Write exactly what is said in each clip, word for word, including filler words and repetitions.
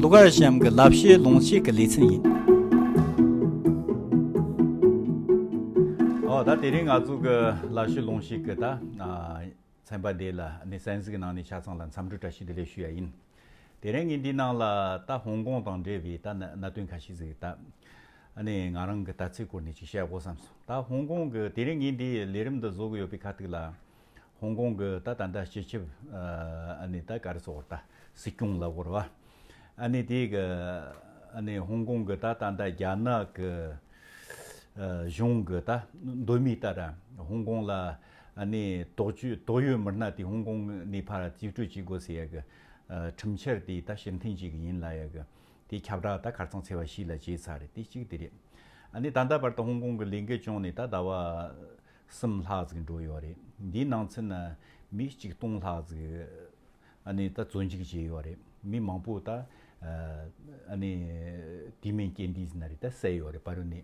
ཀླུ་མཁར་བྱམས་ཀྱི་ལབ་བཤད་ལུང་བཤད་ཀྱི་ལེ་ཚན་ཡིན། ཨོ་ད་དེ་རིང་ང་ཚོ་གི་ལབ་བཤད་ལུང་བཤད་ཀྱི་ད་ཚན་པ་འདི་ལ་ནི་གསན་གཟིགས་གནང་ནས་ཆ་ཚང་ལ་འཚམས་འདྲི་བཀྲ་ཤིས་བདེ་ལེགས་ཞུ་ཡ་ཡིན། དེ་རིང་ངས་འདིའི་ནང་ལ་ད་ཧོང་ཀོང་དང་འབྲེལ་བའི་ད་གནད་དོན་ཁ་ཤས་ཟིག་ད་ནི་ང་རང་གི་ལྟ་ཚུལ་སྐོར་ནས་ཅིག་བཤད་དགོས་བསམ་སོང་། ད་ཧོང་ཀོང་གི་དེ་རིང་ངས་འདིའི་ལས་རིམ་འདི་བཟོ་གི་ཡོད་པའི་ཁ་ཐུག་ལ། ཧོང་ཀོང་གི་ད་ད་ལྟ་སྤྱི་ཁྱབ་ཨ་ནི་ད་ག་རེ་ཟེར་ད་སྲིད་སྐྱོང་ལ་བོར་བ་ཨ་ནི་དེ་གི་ཨ་ནི་ཧོང་ཀོང་གི་ད་ད་ལྟ་རྒྱ་ནག་གི་ཨ་གཞུང་གི་ད་འདོད་མི་ལྟར་ཧོང་ཀོང་ལ་ཨ་ནི་དོགས་གཅོད་དོགས་ཡོད་མི་སྣ་དེ་ཧོང་ཀོང་ནས་ཕར་རྩིས་སྤྲོད་བྱེད་དགོས་ཟེར་ཡ་གི་ཨ་ཁྲིམས་འཆར་དེ་ད་ཕྱིར་འཐེན་བྱེད་གི་ཡིན་ལབ་ཡ་གི་དེ་ཁྱབ་བསྒྲགས་ད་ཁ་རྩང་ཚེས་པ་བཞི་ལ་བྱས་ཚར་རེད། དེ་གཅིག་དེ་རེད། ཨ་ནི་ད་ལྟ་བར་དུ་ཧོང་ཀོང་གི་ལས་འགུལ་བྱུང་ནས་ད་ཟླ་བ་གསུམ་ལྷག་ཟིག་འགྲོ་ཡོད་རེད། འདིའི་ནང་ཚུད་ན་མི་གཅིག་སྟོང་ལྷག་ཟིག་ཨ་ནི་ད་བཙོན་འཇུག་བྱས་ཡོད་རེད། མི་མང་པོ་ད་ཨ་ནི་དུས་མིན་རྐྱེན་འདས་ཟིན་ན་རེད་ད་བསད་ཡོད་རེད། བར་རུ་ནས་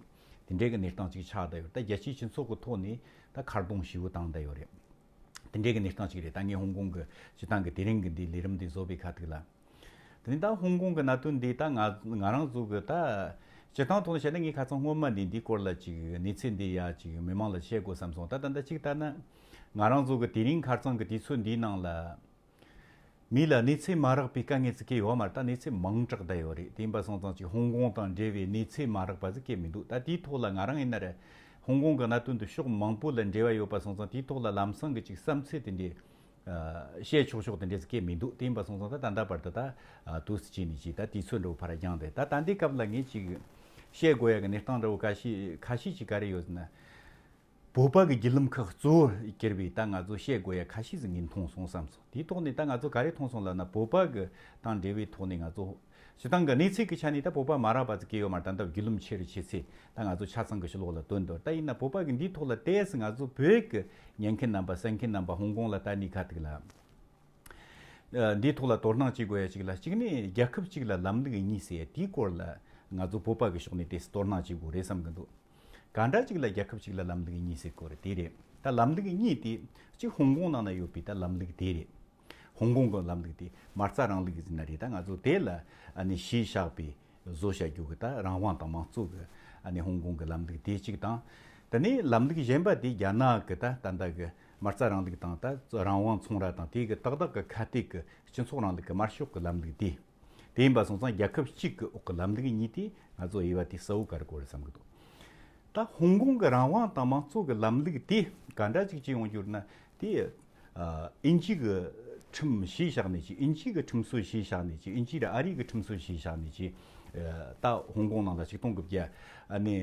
དེ་འདྲའི་གི་གནས་སྟངས་ཅིག་ཆགས་བསྡད་ཡོད། ད་རྒྱལ་སྤྱིའི་སྤྱི་ཚོགས་ཀྱི་ཐོག་ནས་ད་ཁ་རྡུང་ཞེ་པོ་བཏང་བསྡད་ཡོད་རེད། དེ་འདྲའི་གི་གནས་སྟངས་ཅིག་རེད། ད་ངས་ཧོང་ཀོང་གི་སྤྱི་བཏང་གི་དེ་རིང་གི་འདི་ལས་རིམ་འདི་བཟོ་བའི་ཁ་ཐུག་ལ། དེ་ནས་ད་ཧོང་ཀོང་གི་གནད་དོན་འདི་ད་ང་ང་རང་ཚོ་གི་ད་སྤྱི་བཏང་ཐོག་ནས་བཤད་ན་ངས་ཁ་སང་སྔོན་མ་ནས་འདིའི་སྐོར་ལ་ཅིག་གནས་ཚུལ་འདི་ཡ་ཅིག་མི་མང་ལ་བཤད་དགོས་བསམ་སོང་། ད་ད་ལྟ་ཅིག་ལྟ་ན་ང་རང་ཚོ་གི་དེ་རིང་ཁ་རྩང་གི་དུས་ཚོད་འདིའི་ནང་ལ་མི་ལ་གནས་ཚུལ་མ་རག་པའི་དཀའ་ངལ་ཅིག་གི་ཡོད་མ་རེད། ད་གནས་ཚུལ་མང་དྲགས་བསྡད་ཡོད་རེད། དེ་ཡིན་པ་སོང་ཙང་ཅིག་ཧོང་ཀོང་དང་འབྲེལ་བའི་གནས་ཚུལ་མ་རག་པ་ཟིག་གི་མི་འདུག་ད་དེའི་ཐོག་ལ་ང་རང་ཡིན་ན་རེད། ཧོང་ཀོང་གི་གནད་དོན་འདི་ཕྱོགས་མང་པོ་ལ་འབྲེལ་བ་ཡོད་པ་སོང་ཙང་དེའི་ཐོག་ལ་ལམ་སང་གི་ཅིག་བསམ་ཚུལ་དེ་འདྲའི་ཨ་བཤད་ཆོག་ཆོག་དེ་འདྲས་སྐད་མི་འདུག་དེ་ཡིན་པ་སོང་ཙང་ད་ད་ལྟ་བར་དུ་ད་ཨ་དུས་སུ་བྱས་ནས་ཅིག་ད་དུས་ཚོད་འདྲ་བོ་ཕར་འགྱངས་ཏེ། ད་ད་འདི་སྐབས་ལ་ངས་ཅིག་བཤད་དགོས་ཡ་གི་གནས་སྟངས་འདྲ་བོ་ཁ་ཤས་ཁ་ཤས་ཅིག་ག་རེ་ཡོད་ཟེར་ན། བོད་པ་གི་བརྒྱུད་ལམ་ཁག་གཙོ་བོར་གྱུར་པའི་ད་ང་ཚོ་བཤད་དགོས་ཡ་ཁ་ཤས་ཟིག་ངས་མཐོང་སོང་བསམ་སོང་། དེའི་ཐོག་ནས་ད་ང་ཚོ་ག་རེ་མཐོང་སོང་ལབ་ན། བོད་པ་གི་དང་འབྲེལ་བའི་ཐོག་ནས་ང་ཚོ་སྤྱི་བཏང་གི་གནས་ཚུལ་གྱི་ཆ་ནས་ད་བོད་པ་མ་རག་པ་ཟིག་གི་ཡོད་མ་རེད། ད་ལྟ་བརྒྱུད་ལམ་ཆེ་རུ་ཆེ་ཚེ་ད་ང་ཚོ་ཆ་ཚང་གི་ཕྱི་ལོགས་ལ་བཏོན་འདུག་ད་ཡིན་ན་བོད་པ་གི་འདིའི་ཐོག་ལ་ཏོག་ཙམ་ང་ཚོ་བོད་ཀྱི་ཉན་མཁན་རྣམ་པ་གསན་མཁན་རྣམ་པ་ཧོང་ཀོང་ལ་ལྟ་ནས་ཁ་ཐུག་ལ། ཨ་འདིའི་ཐོག་ལ་དོ་སྣང་བྱེད་དགོས་ཡ་གཅིག་ལ་གཅིག་ནི་རྒྱལ་ཁབ་གཅིག་ལ་ལམ་ལུགས་གཉིས་ཟེར་ཡ་དེའི་སྐོར་ལ་ང་ཚོ་བོད་པ་གི་ཕྱོགས་ནས་ཏོག་ཙམ་དོ་སྣང་བྱེད་དགོས་རེད་བསམ་གི་འདུག་ག་འདྲ་གཅིག་ལ་རྒྱལ་ཁབ་གཅིག་ལ་ལམ་ལུགས་གཉིས་ཟེར་དགོས་རེད། དེ་རེད། ད་ལམ་ལུགས་གཉིས་དེ་གཅིག་ཧོང་ཀོང་ནང་ན་ཡོད་པའི་ད་ལམ་ལུགས་དེ་རེད། ཧོང་ཀོང་གི་ལམ་ལུགས་དེ་མ་རྩ་རིང་ལུགས་ཟེར་ན་རེད། ད་ང་ཚོ་དེ་ལ་ཨ་ནི་གཞི་བཞག་པའི་བཟོ་བྱ་རྒྱུ་གི་ད་རང་དབང་དང་དམངས་གཙོ་གི་ཨ་ནི་ཧོང་ཀོང་གི་ལམ་ལུགས་དེ་གཅིག་དང་། དེ་ནས་ལམ་ལུགས་གཞན་པ་དེ་རྒྱ་ནག་གི་ད་ད་ལྟ་གི་མ་རྩ་རིང་ལུགས་དང་ད་རང་དབང་ཚོང་ར་དང་དེ་གི་ཏག་ཏག་གི་ཁ་གཏད་གི་སྤྱི་ཚོགས་རིང་ལུགས་གི་དམར་ཤོག་གི་ལམ་ལུགས་དེ། དེ་ཡིན་པ་སོང་ཙང་རྒྱལ་ཁབ་གཅིག་གི་འོག་གི་ལམ་ལུགས་གཉིས་དེ་ང་ཚོ་དབྱེ་བ་དེ་གསལ་བོ་ག་རེ་དགོས་རེད་བསམ་གི་འདུག་ད་ཧོང་ཀོང་གི་རང་དབང་དང་དམངས་གཙོ་གི་ལམ་ལུགས་དེ་ག་འདྲ་ཅིག་ཅིག་ཡོང་རྒྱུ་རེད་ན། དེ་ཨ་དབྱིན་ཇི་གི་ཁྲིམས་གཞི་བཞག་ནས་ཅིག་དབྱིན་ཇི་གི་ཁྲིམས་སྲོལ་གཞི་བཞག་ནས་ཅིག་དབྱིན་ཇི་ར་ཨ་རི་གི་ཁྲིམས་སྲོལ་གཞི་བཞག་ནས་ཅིག་ཨ་ད་ཧོང་ཀོང་ནང་ལ་ཆིག་སྟོང་དགུ་བརྒྱ་ཨ་ནི་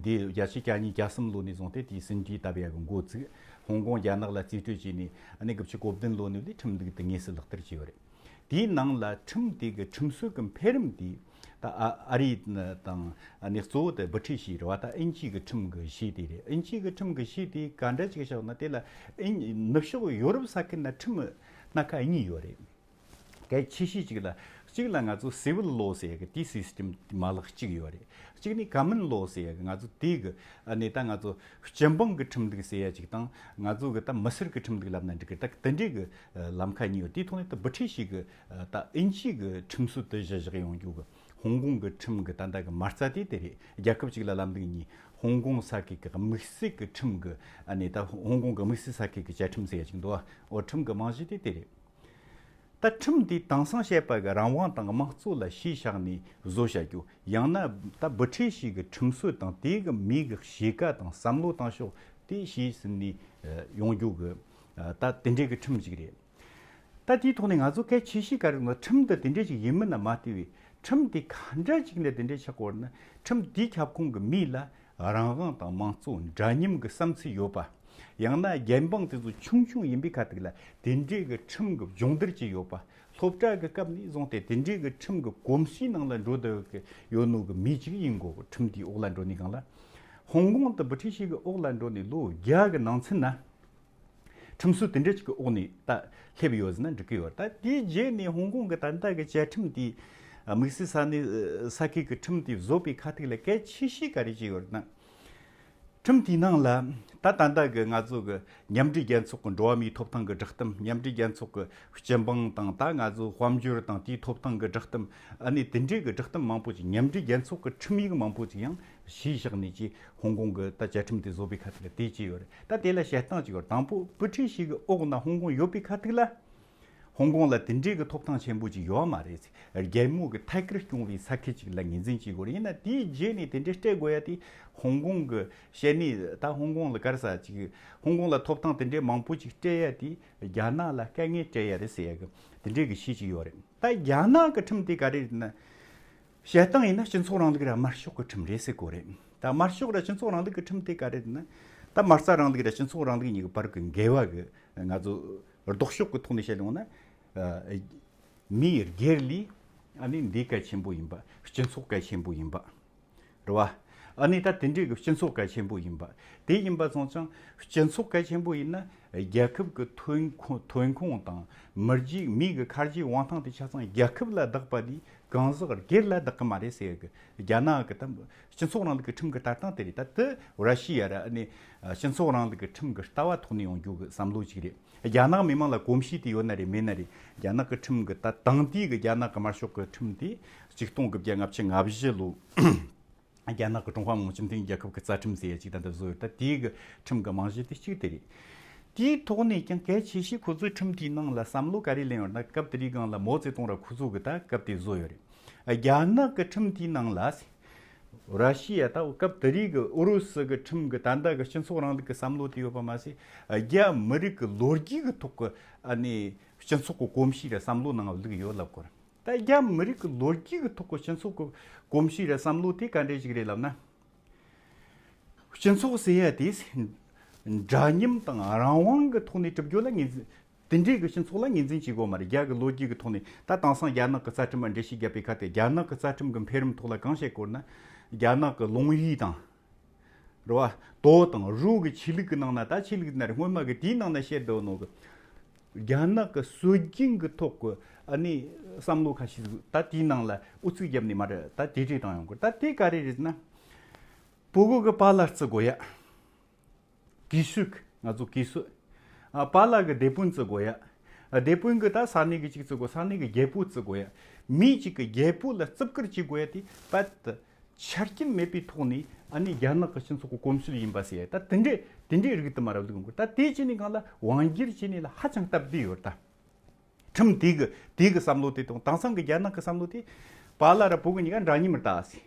འདི་བརྒྱད་ཅུ་གྱ་གཉིས་གྱ་གསུམ་ལོ་ནས་བཟུང་སྟེ་དེའི་ཟིན་བྲིས་བཏབ་ཡ་གི་འགོ་བཙུགས། ཧོང་ཀོང་རྒྱ་ནག་ལ་རྩིས་སྤྲོད་བྱས་ནས་ཨ་ནི་དགུ་བཅུ་གོ་བདུན་ལོ་ནས་བཟུང་ཁྲིམས་ལུགས་དེ་དངོས་སུ་ལག་བསྟར་བྱས་ཡོད་རེད། དེའི་ནང་ལ་ཁྲིམས་དེ་གི་ཁྲིམས་སྲོལ་གྱི་འཕེལ་རིམ་དེ་ད་ཨ་ཨ་རི་དང་ཨ་ནི་གཙོ་བོ་དེ་སྦི་ཊི་ཤི་རེད་བ། ད་དབྱིན་ཇི་གི་ཁྲིམས་གི་གཞི་དེ་རེད། དབྱིན་ཇི་གི་ཁྲིམས་གི་གཞི་དེ་ག་འདྲ་ཅིག་བཞག་ན། དེ་ལ་དབྱིན་ནུབ་ཕྱོགས་ཡོ་རོབ་ས་ཁུལ་ན་ཁྲིམས་སྣ་ཁ་གཉིས་ཡོད་རེད། གལ་ཆེ་ཤོས་གཅིག་ལ་གཅིག་ལ་ང་ཚོ་སི་ཝིལ་ལོ་ཟེར་ཡ་གི་དེའི་སི་སི་ཊེམ་མ་ལག་གཅིག་ཡོད་རེད། གཅིག་ནི་ཀོ་མོན་ལོ་ཟེར་ཡ་གི་ང་ཚོ་དེ་གི་ཨ་ནི་ད་ང་ཚོ་སྤྱི་འབངས་གི་ཁྲིམས་ལུགས་ཟེར་ཡ་གཅིག་དང་། ང་ཚོ་གི་ད་མི་སེར་གི་ཁྲིམས་ལུགས་ལབ་ན་འགྲིག་གི། ད་དེ་འདྲའི་གི་ལམ་ཁ་གཉིས་ཡོད། དེའི་ཐོག་ནས་ད་སྦི་ཊི་ཤི་གི་ད་དབྱིན་ཇི་གི་ཁྲིམས་སྲོལ་དེ་གཞི་བཞག་ཡོང་རྒྱུ་གི་ཧོང་ཀོང་གི་ཁྲིམས་གི་ད་ལྟ་གི་མ་རྩ་དེ་དེ་རེད། རྒྱལ་ཁབ་གཅིག་ལ་ལམ་ལུགས་གཉིས། ཧོང་ཀོང་ས་ཁུལ་གི་དམིགས་བསལ་གི་ཁྲིམས་གི་ཨ་ནི་ད་ཧོང་ཀོང་གི་དམིགས་བསལ་ས་ཁུལ་གི་བཅའ་ཁྲིམས་ཟེར་ཡ་གཅིག་འདུག་ཨ། འོ་ཁྲིམས་གི་རྨང་གཞི་དེ་དེ་རེད། ད་ཁྲིམས་དེ་དེང་སང་བཤད་པ་གི་རང་དབང་དང་དམངས་གཙོ་ལ་གཞི་བཞག་ནས་བཟོ་བྱ་རྒྱུ། ཡང་ན་ད་སྦི་ཊི་ཤི་གི་ཁྲིམས་སྲོལ་དང་དེ་གི་མི་གི་གཤིས་ཀ་དང་བསམ་བློ་བཏང་ཕྱོགས་དེ་གཞི་ཟིན་ནས་ཡོང་རྒྱུ་གི་ད་དེ་འདྲའི་གི་ཁྲིམས་ཅིག་རེད། ད་དེའི་ཐོག་ནས་ང་ཚོ་གལ་ཆེ་ཤོས་ག་རེ་ཡིན་ན། ཁྲིམས་འདི་དེ་འདྲ་ཅིག་ཡིན་མིན་ལ་མ་ལྟོས་པའི་ཁྲིམས་དེ་ག་འདྲ་ཅིག་ནས་དེ་འདྲ་ཆགས་ཀྱི་ཡོད་ན། ཁྲིམས་དེའི་ཁྱབ་ཁོངས་ཀྱི་མི་ལ་རང་དབང་དང་དམངས་གཙོ་འདྲ་མཉམ་གྱི་བསམ་ཚུལ་ཡོད་པ། ཡང་ན་རྒྱལ་འབངས་དེ་ཚོ་ཆུང་ཆུང་ཡིན་པའི་ཁ་ཐུག་ལ་དེ་འདྲའི་གི་ཁྲིམས་ཀྱི་སྦྱོང་བརྡར་བྱས་ཡོད་པ། སློབ་གྲྭ་གི་སྐབས་ནས་བཟུང་སྟེ་དེ་འདྲའི་གི་ཁྲིམས་ཀྱི་གོམས་གཤིས་ནང་ལ་འགྲོ་བསྡད་ཡོད་ནོ་གི་མི་ཅིག་ཡིན་དགོས། ཁྲིམས་དེའི་འོག་ལ་འགྲོ་ནས་སྒང་ལ། ཧོང་ཀོང་དུ་སྦི་ཊི་ཤི་གི་འོག་ལ་འགྲོ་ནས་ལོ་བརྒྱ་གི་ནང་ཚུན་ན། ཁྲིམས་སྲོལ་དེ་འདྲ་ཅིག་གི་འོག་ནས་ད་སླེབས་ཡོད་ཟེར་ན་འགྲིག་གི་ཡོད། ད་དེའི་རྗེས་ནས་ཧོང་ཀོང་གི་ད་ལྟ་གི་བཅའ་ཁྲིམས་དེ་དམིགས་བསལ་ས་གནས་ས་ཁུལ་གྱི་ཁྲིམས་དེ་བཟོ་བའི་ཁ་ཐུག་ལ་གལ་ཆེ་ཤོས་ག་རེ་བྱས་ཡོད་ན། ཁྲིམས་དེའི་ནང་ལ་ད་ད་ལྟ་གི་ང་ཚོ་གི་མཉམ་འབྲེལ་རྒྱལ་ཚོགས་ཀྱི་འགྲོ་བ་མིའི་ཐོབ་ཐང་གི་བསྒྲགས་གཏམ། མཉམ་འབྲེལ་རྒྱལ་ཚོགས་ཀྱི་སྤྱི་འབངས་དང་ད་ང་ཚོ་དཔལ་འབྱོར་དང་དེའི་ཐོབ་ཐང་གི་བསྒྲགས་གཏམ། ཨ་ནི་དེ་འདྲའི་གི་བསྒྲགས་གཏམ་མང་པོ་ཅིག་མཉམ་འབྲེལ་རྒྱལ་ཚོགས་ཀྱི་ཁྲིམས་ཡིག་མང་པོ་ཅིག་ཡང་གཞི་བཞག་ནས་ཀྱི་ཧོང་ཀོང་གི་ད་བཅའ་ཁྲིམས་དེ་བཟོ་བའི་ཁ་ཐུག་ལ་དེ་བྱས་ཡོད་རེད། ད་དེ་ལ་བཤད་སྟངས་ཅིག་ཡོད་རེད། དང་པོ་བུ་ཁྲིད་ཞིག་གི་འོག་ན་ཧོང་ཀོང་ཡོད་པའི་ཁ་ཐུག་ལ། ཧོང་ཀོང་ལ་དེ་འདྲའི་གི་ཐོབ་ཐང་ཆེན་པོ་ཅིག་ཡོད་མ་རེད། རྒྱལ་མོ་གི་ཐད་ཀར་སྐྱོང་བའི་ས་ཁུལ་ཅིག་ལ་ངོས་འཛིན་བྱེད་དགོས་རེད། ཡིན་ན་དེའི་རྗེས་ནས་དེ་འདྲའི་སྤྲད་དགོས་ཡ་དེ་ཧོང་ཀོང་གི་བཤད་ནས་ད་ཧོང་ཀོང་ལ་ག་རེ་ཟེར་ཅིག་ཧོང་ཀོང་ལ་ཐོབ་ཐང་དེ་འདྲའི་མང་པོ་ཅིག་སྤྲད་ཡ་དེ་རྒྱ་ནག་ལ་དཀའ་ངལ་སྤྲད་ཡ་རེད་ཟེར་ཡ་གི་དེ་འདྲའི་གི་གཞི་ཅིག་ཡོད་རེད། ད་རྒྱ་ནག་གི་ཁྲིམས་དེ་ག་རེ་རེད་ན། བཤད་སྟངས་ཡིན་ན་སྤྱི་ཚོགས་རིང་ལུགས་ར་དམར་ཤོག་གི་ཁྲིམས་རེད་ཟེར་གོ་རེད། ད་དམར་ཤོག་ར་སྤྱི་ཚོགས་རིང་ལུགས་ཀྱི་ཁྲིམས་དེ་ག་རེ་རེད་ན། ད་དམར་རྩ་རིང་ལུགས་ར་སྤྱི་ཚོགས་རིང་ལུགས་གཉིས་ཀྱི་བར་གྱི་འགལ་བ་གི་ང་ཚོ་ལྡོག་ཕྱོགས་ཀྱི་ཐོག་ནས་བཤད་ཡོང་ན། ཨ། མིའི་སྒེར་ལས་ཨ་ནི་འདི་གལ་ཆེན་པོ་ཡིན་པ། སྤྱི་ཚོགས་གལ་ཆེན་པོ་ཡིན་པ་རེད་བ། ཨ་ནི་ད་དེ་འདྲའི་གི་སྤྱི་ཚོགས་གལ་ཆེན་པོ་ཡིན་པ། དེ་ཡིན་པ་སོང་ཙང་སྤྱི་ཚོགས་གལ་ཆེན་པོ་ཡིན་ན་རྒྱལ་ཁབ་ཀྱི་ཐོན་ཁུངས་ཐོན་ཁུངས་དང་མི་རྒྱུ་མི་གི་ཁ་རྒྱུའི་དབང་ཐང་དེ་ཆ་ཚང་རྒྱལ་ཁབ་ལ་བདག་པ་དེ། གང་ཟག་སྒེར་ལ་བདག་གི་མ་རེད་ཟེར་གི། རྒྱ་ནག་གི་ད་སྤྱི་ཚོགས་རིང་ལུགས་ཀྱི་ཁྲིམས་ཀྱི་ལྟ་སྟངས་དེ་རེད། ད་དེ་ར་ཤི་ཡ་ར་ཨ་ནི་སྤྱི་ཚོགས་རིང་ལུགས་ཀྱི་ཁྲིམས་ཀྱི་ལྟ་བ་ཐོག་ནས་ཡོང་རྒྱུ་གི་བསམ་བློ་ཅིག་རེད། རྒྱ་ནག་མི་དམངས་ལ་གོམས་གཤིས་དེ་ཡོད་ན་རེད་མེད་ན་རེད། རྒྱ་ནག་གི་ཁྲིམས་ཀྱི་ད་དེང་དུས་ཀྱི་རྒྱ་ནག་གི་དམར་ཤོག་གི་ཁྲིམས་དེ་ཆིག་སྟོང་དགུ་བརྒྱ་ལྔ་བཅུ་ང་བཞི་ལོ། རྒྱ་ནག་གི་ཀྲུང་ཧྭ་མི་དམངས་སྤྱི་མཐུན་རྒྱལ་ཁབ་ཀྱི་རྩ་ཁྲིམས་ཟེར་ཡ་ཅིག་ད་ལྟ་བཟོ་ཡོད། ད་དེའི་གི་ཁྲིམས་ཀྱི་རྨང་གཞི་དེ་གཅིག་དེ་རེད། དེའི་ཐོག་ནས་ཀྱང་གལ་ཆེ་ཤོས་ཁོ་ཚོའི་ཁྲིམས་དེའི་ནང་ལ་བསམ་བློ་ག་རེ་ལེན་ཡོད་ན། སྐབས་དེ་རིང་སྒང་ལ་མའོ་ཙེ་ཏུང་ར་ཁོ་ཚོ་གི་ད་སྐབས་དེ་བཟོ་ཡོད་རེད། རྒྱ་ནག་གི་ཁྲིམས་དེའི་ནང་ལ། ར་ཤི་ཡ་ད་སྐབས་དེ་རིང་གི་ཨུ་རུ་སུ་གི་ཁྲིམས་གི་ད་ལྟ་གི་སྤྱི་ཚོགས་རིང་ལུགས་ཀྱི་བསམ་བློ་དེ་ཡོད་པ་མ་ཟད། རྒྱ་མི་རིགས་ཀྱི་ལོ་རྒྱུས་ཀྱི་ཐོག་གི་ཨ་ནི་སྤྱི་ཚོགས་ཀྱི་གོམས་གཤིས་ར་བསམ་བློ་ནང་བླུགས་ཡོད་ལབ་དགོས་རེད། ད་རྒྱ་མི་རིགས་ཀྱི་ལོ་རྒྱུས་ཀྱི་ཐོག་གི་སྤྱི་ཚོགས་ཀྱི་གོམས་གཤིས་ར་བསམ་བློ་དེ་ག་འདྲས་ཞིག་རེད་ལབ་ན། སྤྱི་ཚོགས་ཟེར་ཡ་དེ་འདྲ་མཉམ་དང་རང་དབང་གི་ཐོག་ནས་གྲུབ་རྒྱུ་ལ་ངོས་འཛིན། དེ་འདྲའི་གི་སྤྱི་ཚོགས་ལ་ངོས་འཛིན་བྱེད་དགོས་མ་རེད། རྒྱ་གི་ལོ་རྒྱུས་ཀྱི་ཐོག་ནས་ད་དེང་སང་རྒྱ་ནག་གི་རྩ་ཁྲིམས་ལ་འགྲེལ་བཤད་བརྒྱབ་པའི་ཁ་ཐད། རྒྱ་ནག་གི་རྩ་ཁྲིམས་ཀྱི་འཕེལ་རིམ་ཐོག་ལ་གང་བཤད་དགོས་ན། རྒྱ་ནག་གི་ལུང་ཡིག་དང་། རེད་བ། ཏོ་དང་རུའུ་གི་ཆོས་ལུགས་ཀྱི་ནང་ན། ད་ཆོས་ལུགས་ན་རེད། སྔོན་མ་གི་དེའི་ནང་ན་བཤད་འདུག་ནོ་གི། རྒྱ་ནག་གི་སྲོལ་རྒྱུན་གྱི་ཐོག་གི་ཨ་ནི་བསམ་བློ་ཁ་ཤས་ཟིག་ད་དེའི་ནང་ལ་ཨུ་ཚུགས་བརྒྱབ་ནས་མ་རེད། ད་དེ་འདྲས་བཏང་ཡོང་གི། ད་དེ་ག་རེ་རེད་ན། ཕྲུ་གུ་གི་པཱ་ལགས་བརྩི་དགོས་ཡ། གུས་སྲོལ་གི། ང་ཚོ་གུས་སྲོལ། ཨ། པཱ་ལགས་གི་དེད་དཔོན་བརྩི་དགོས་ཡ། ཨ། དེད་དཔོན་གི་ད་ས་གནས་གི་གཅིག་བརྩི་དགོས། ས་གནས་གི་རྒྱལ་པོ་བརྩི་དགོས་ཡ། མི་གཅིག་གི་རྒྱལ་པོ་ལ་བརྩི་བཀུར་བྱེད་དགོས་ཡ་དེ་དཔེ་ཆ་རྐྱེན་མེད་པའི་ཐོག་ནས་ཨ་ནི་རྒྱ་ནག་གི་སྤྱི་ཚོགས་ཀྱི་གོམས་སྲོལ་ཡིན་པ་ཟེར་ཡ། ད་དེ་འདྲའི་དེ་འདྲའི་རིགས་དུ་མ་ར་བླུག་དགོས། ད་དེ་བྱས་ནས་སྒང་ལ་དབང་སྒྱུར་བྱས་ནས་ལ་ཧ་ཅང་སྟབས་བདེ་ཡོད་ད། ཁྲིམས་དེ་གི་དེ་གི་བསམ་བློ་དེ་དང་། དེང་སང་གི་རྒྱ་ནག་གི་བསམ་བློ་དེ། པཱ་ལགས་ར་ཕྲུ་གུ་གཉིས་ཀ་འདྲ་མཉམ་རེད་ད་ཟེར།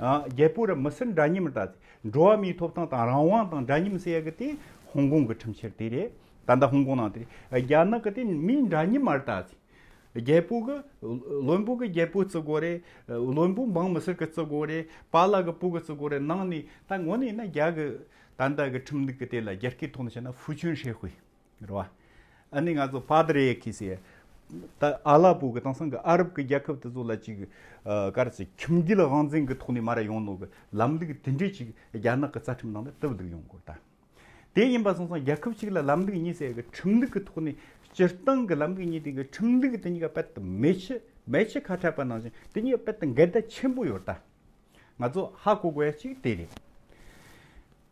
ཨ། རྒྱལ་པོ་ར་མི་སེར་འདྲ་མཉམ་རེད་ད་ཟེར། འགྲོ་བ་མིའི་ཐོབ་ཐང་དང་རང་དབང་དང་འདྲ་མཉམ་ཟེར་ཡ་གི་དེ་ཧོང་ཀོང་གི་ཁྲིམས་འཆར་དེ་རེད། ད་ལྟ་ཧོང་ཀོང་ནང་དེ་རེད། རྒྱ་ནག་གི་དེ་མི་འདྲ་མཉམ་མ་རེད་ད་ཟེར། རྒྱལ་པོ་གི། བློན་པོ་གི་རྒྱལ་པོ་བརྩི་དགོས་རེད། བློན་པོ་འབངས་མི་སེར་གི་བརྩི་དགོས་རེད། པཱ་ལགས་གི་ཕྲུ་གུ་བརྩི་དགོས་རེད། ནང་ནས་ད་དངོས་གནས་ཡིན་ན་རྒྱ་གི་ད་ལྟ་གི་ཁྲིམས་ལུགས་གི་དེ་ལ་རྒྱ་སྐད་ཐོག་ནས་བཤད་ན་ཧྥུ་ཅན་ཧྲེ་ཧུའེ། རེད་བ། ཨ་ནི་ང་ཚོ་པཱ་ཏྲི་ཡར་ཁི་ཟེར། ད་ཨ་ལ་པོ་གི་དེང་སང་གི་ཨ་རབ་གི་རྒྱལ་ཁབ་དེ་ཚོ་ལ་ཅིག་ཨ། ག་རེ་ཟེར། ཁྱིམ་རྒྱུད་དབང་འཛིན་གི་ཐོག་ནས་མར་ཡོང་ནོ་གི་ལམ་ལུགས་དེ་འདྲས་ཅིག་རྒྱ་ནག་གི་རྩ་ཁྲིམས་ནང་ལ་དུ་བླུགས་ཡོང་གོ་ད། དེ་ཡིན་པ་སོང་ཙང་རྒྱལ་ཁབ་ཅིག་ལ་ལམ་ལུགས་གཉིས་ཟེར་གི་ཁྲིམས་ལུགས་ཀྱི་ཐོག་ནས། སྤྱིར་བཏང་གི་ལམ་ལུགས་གཉིས་དེ་གི་ཁྲིམས་ལུགས་དེ་གཉིས་ཀ་དཔེ་དེ་མེ་ཆུ་མེ་ཆུ་ཁ་ཕྲལ་པ་ནང་བཞིན་དེ་གཉིས་ཀ་དཔེ་དེ་འགལ་ཟླ་ཆེན་པོ་ཡོད་ད། ང་ཚོ་ཧ་གོ་དགོས་ཡ་གཅིག་དེ་རེད།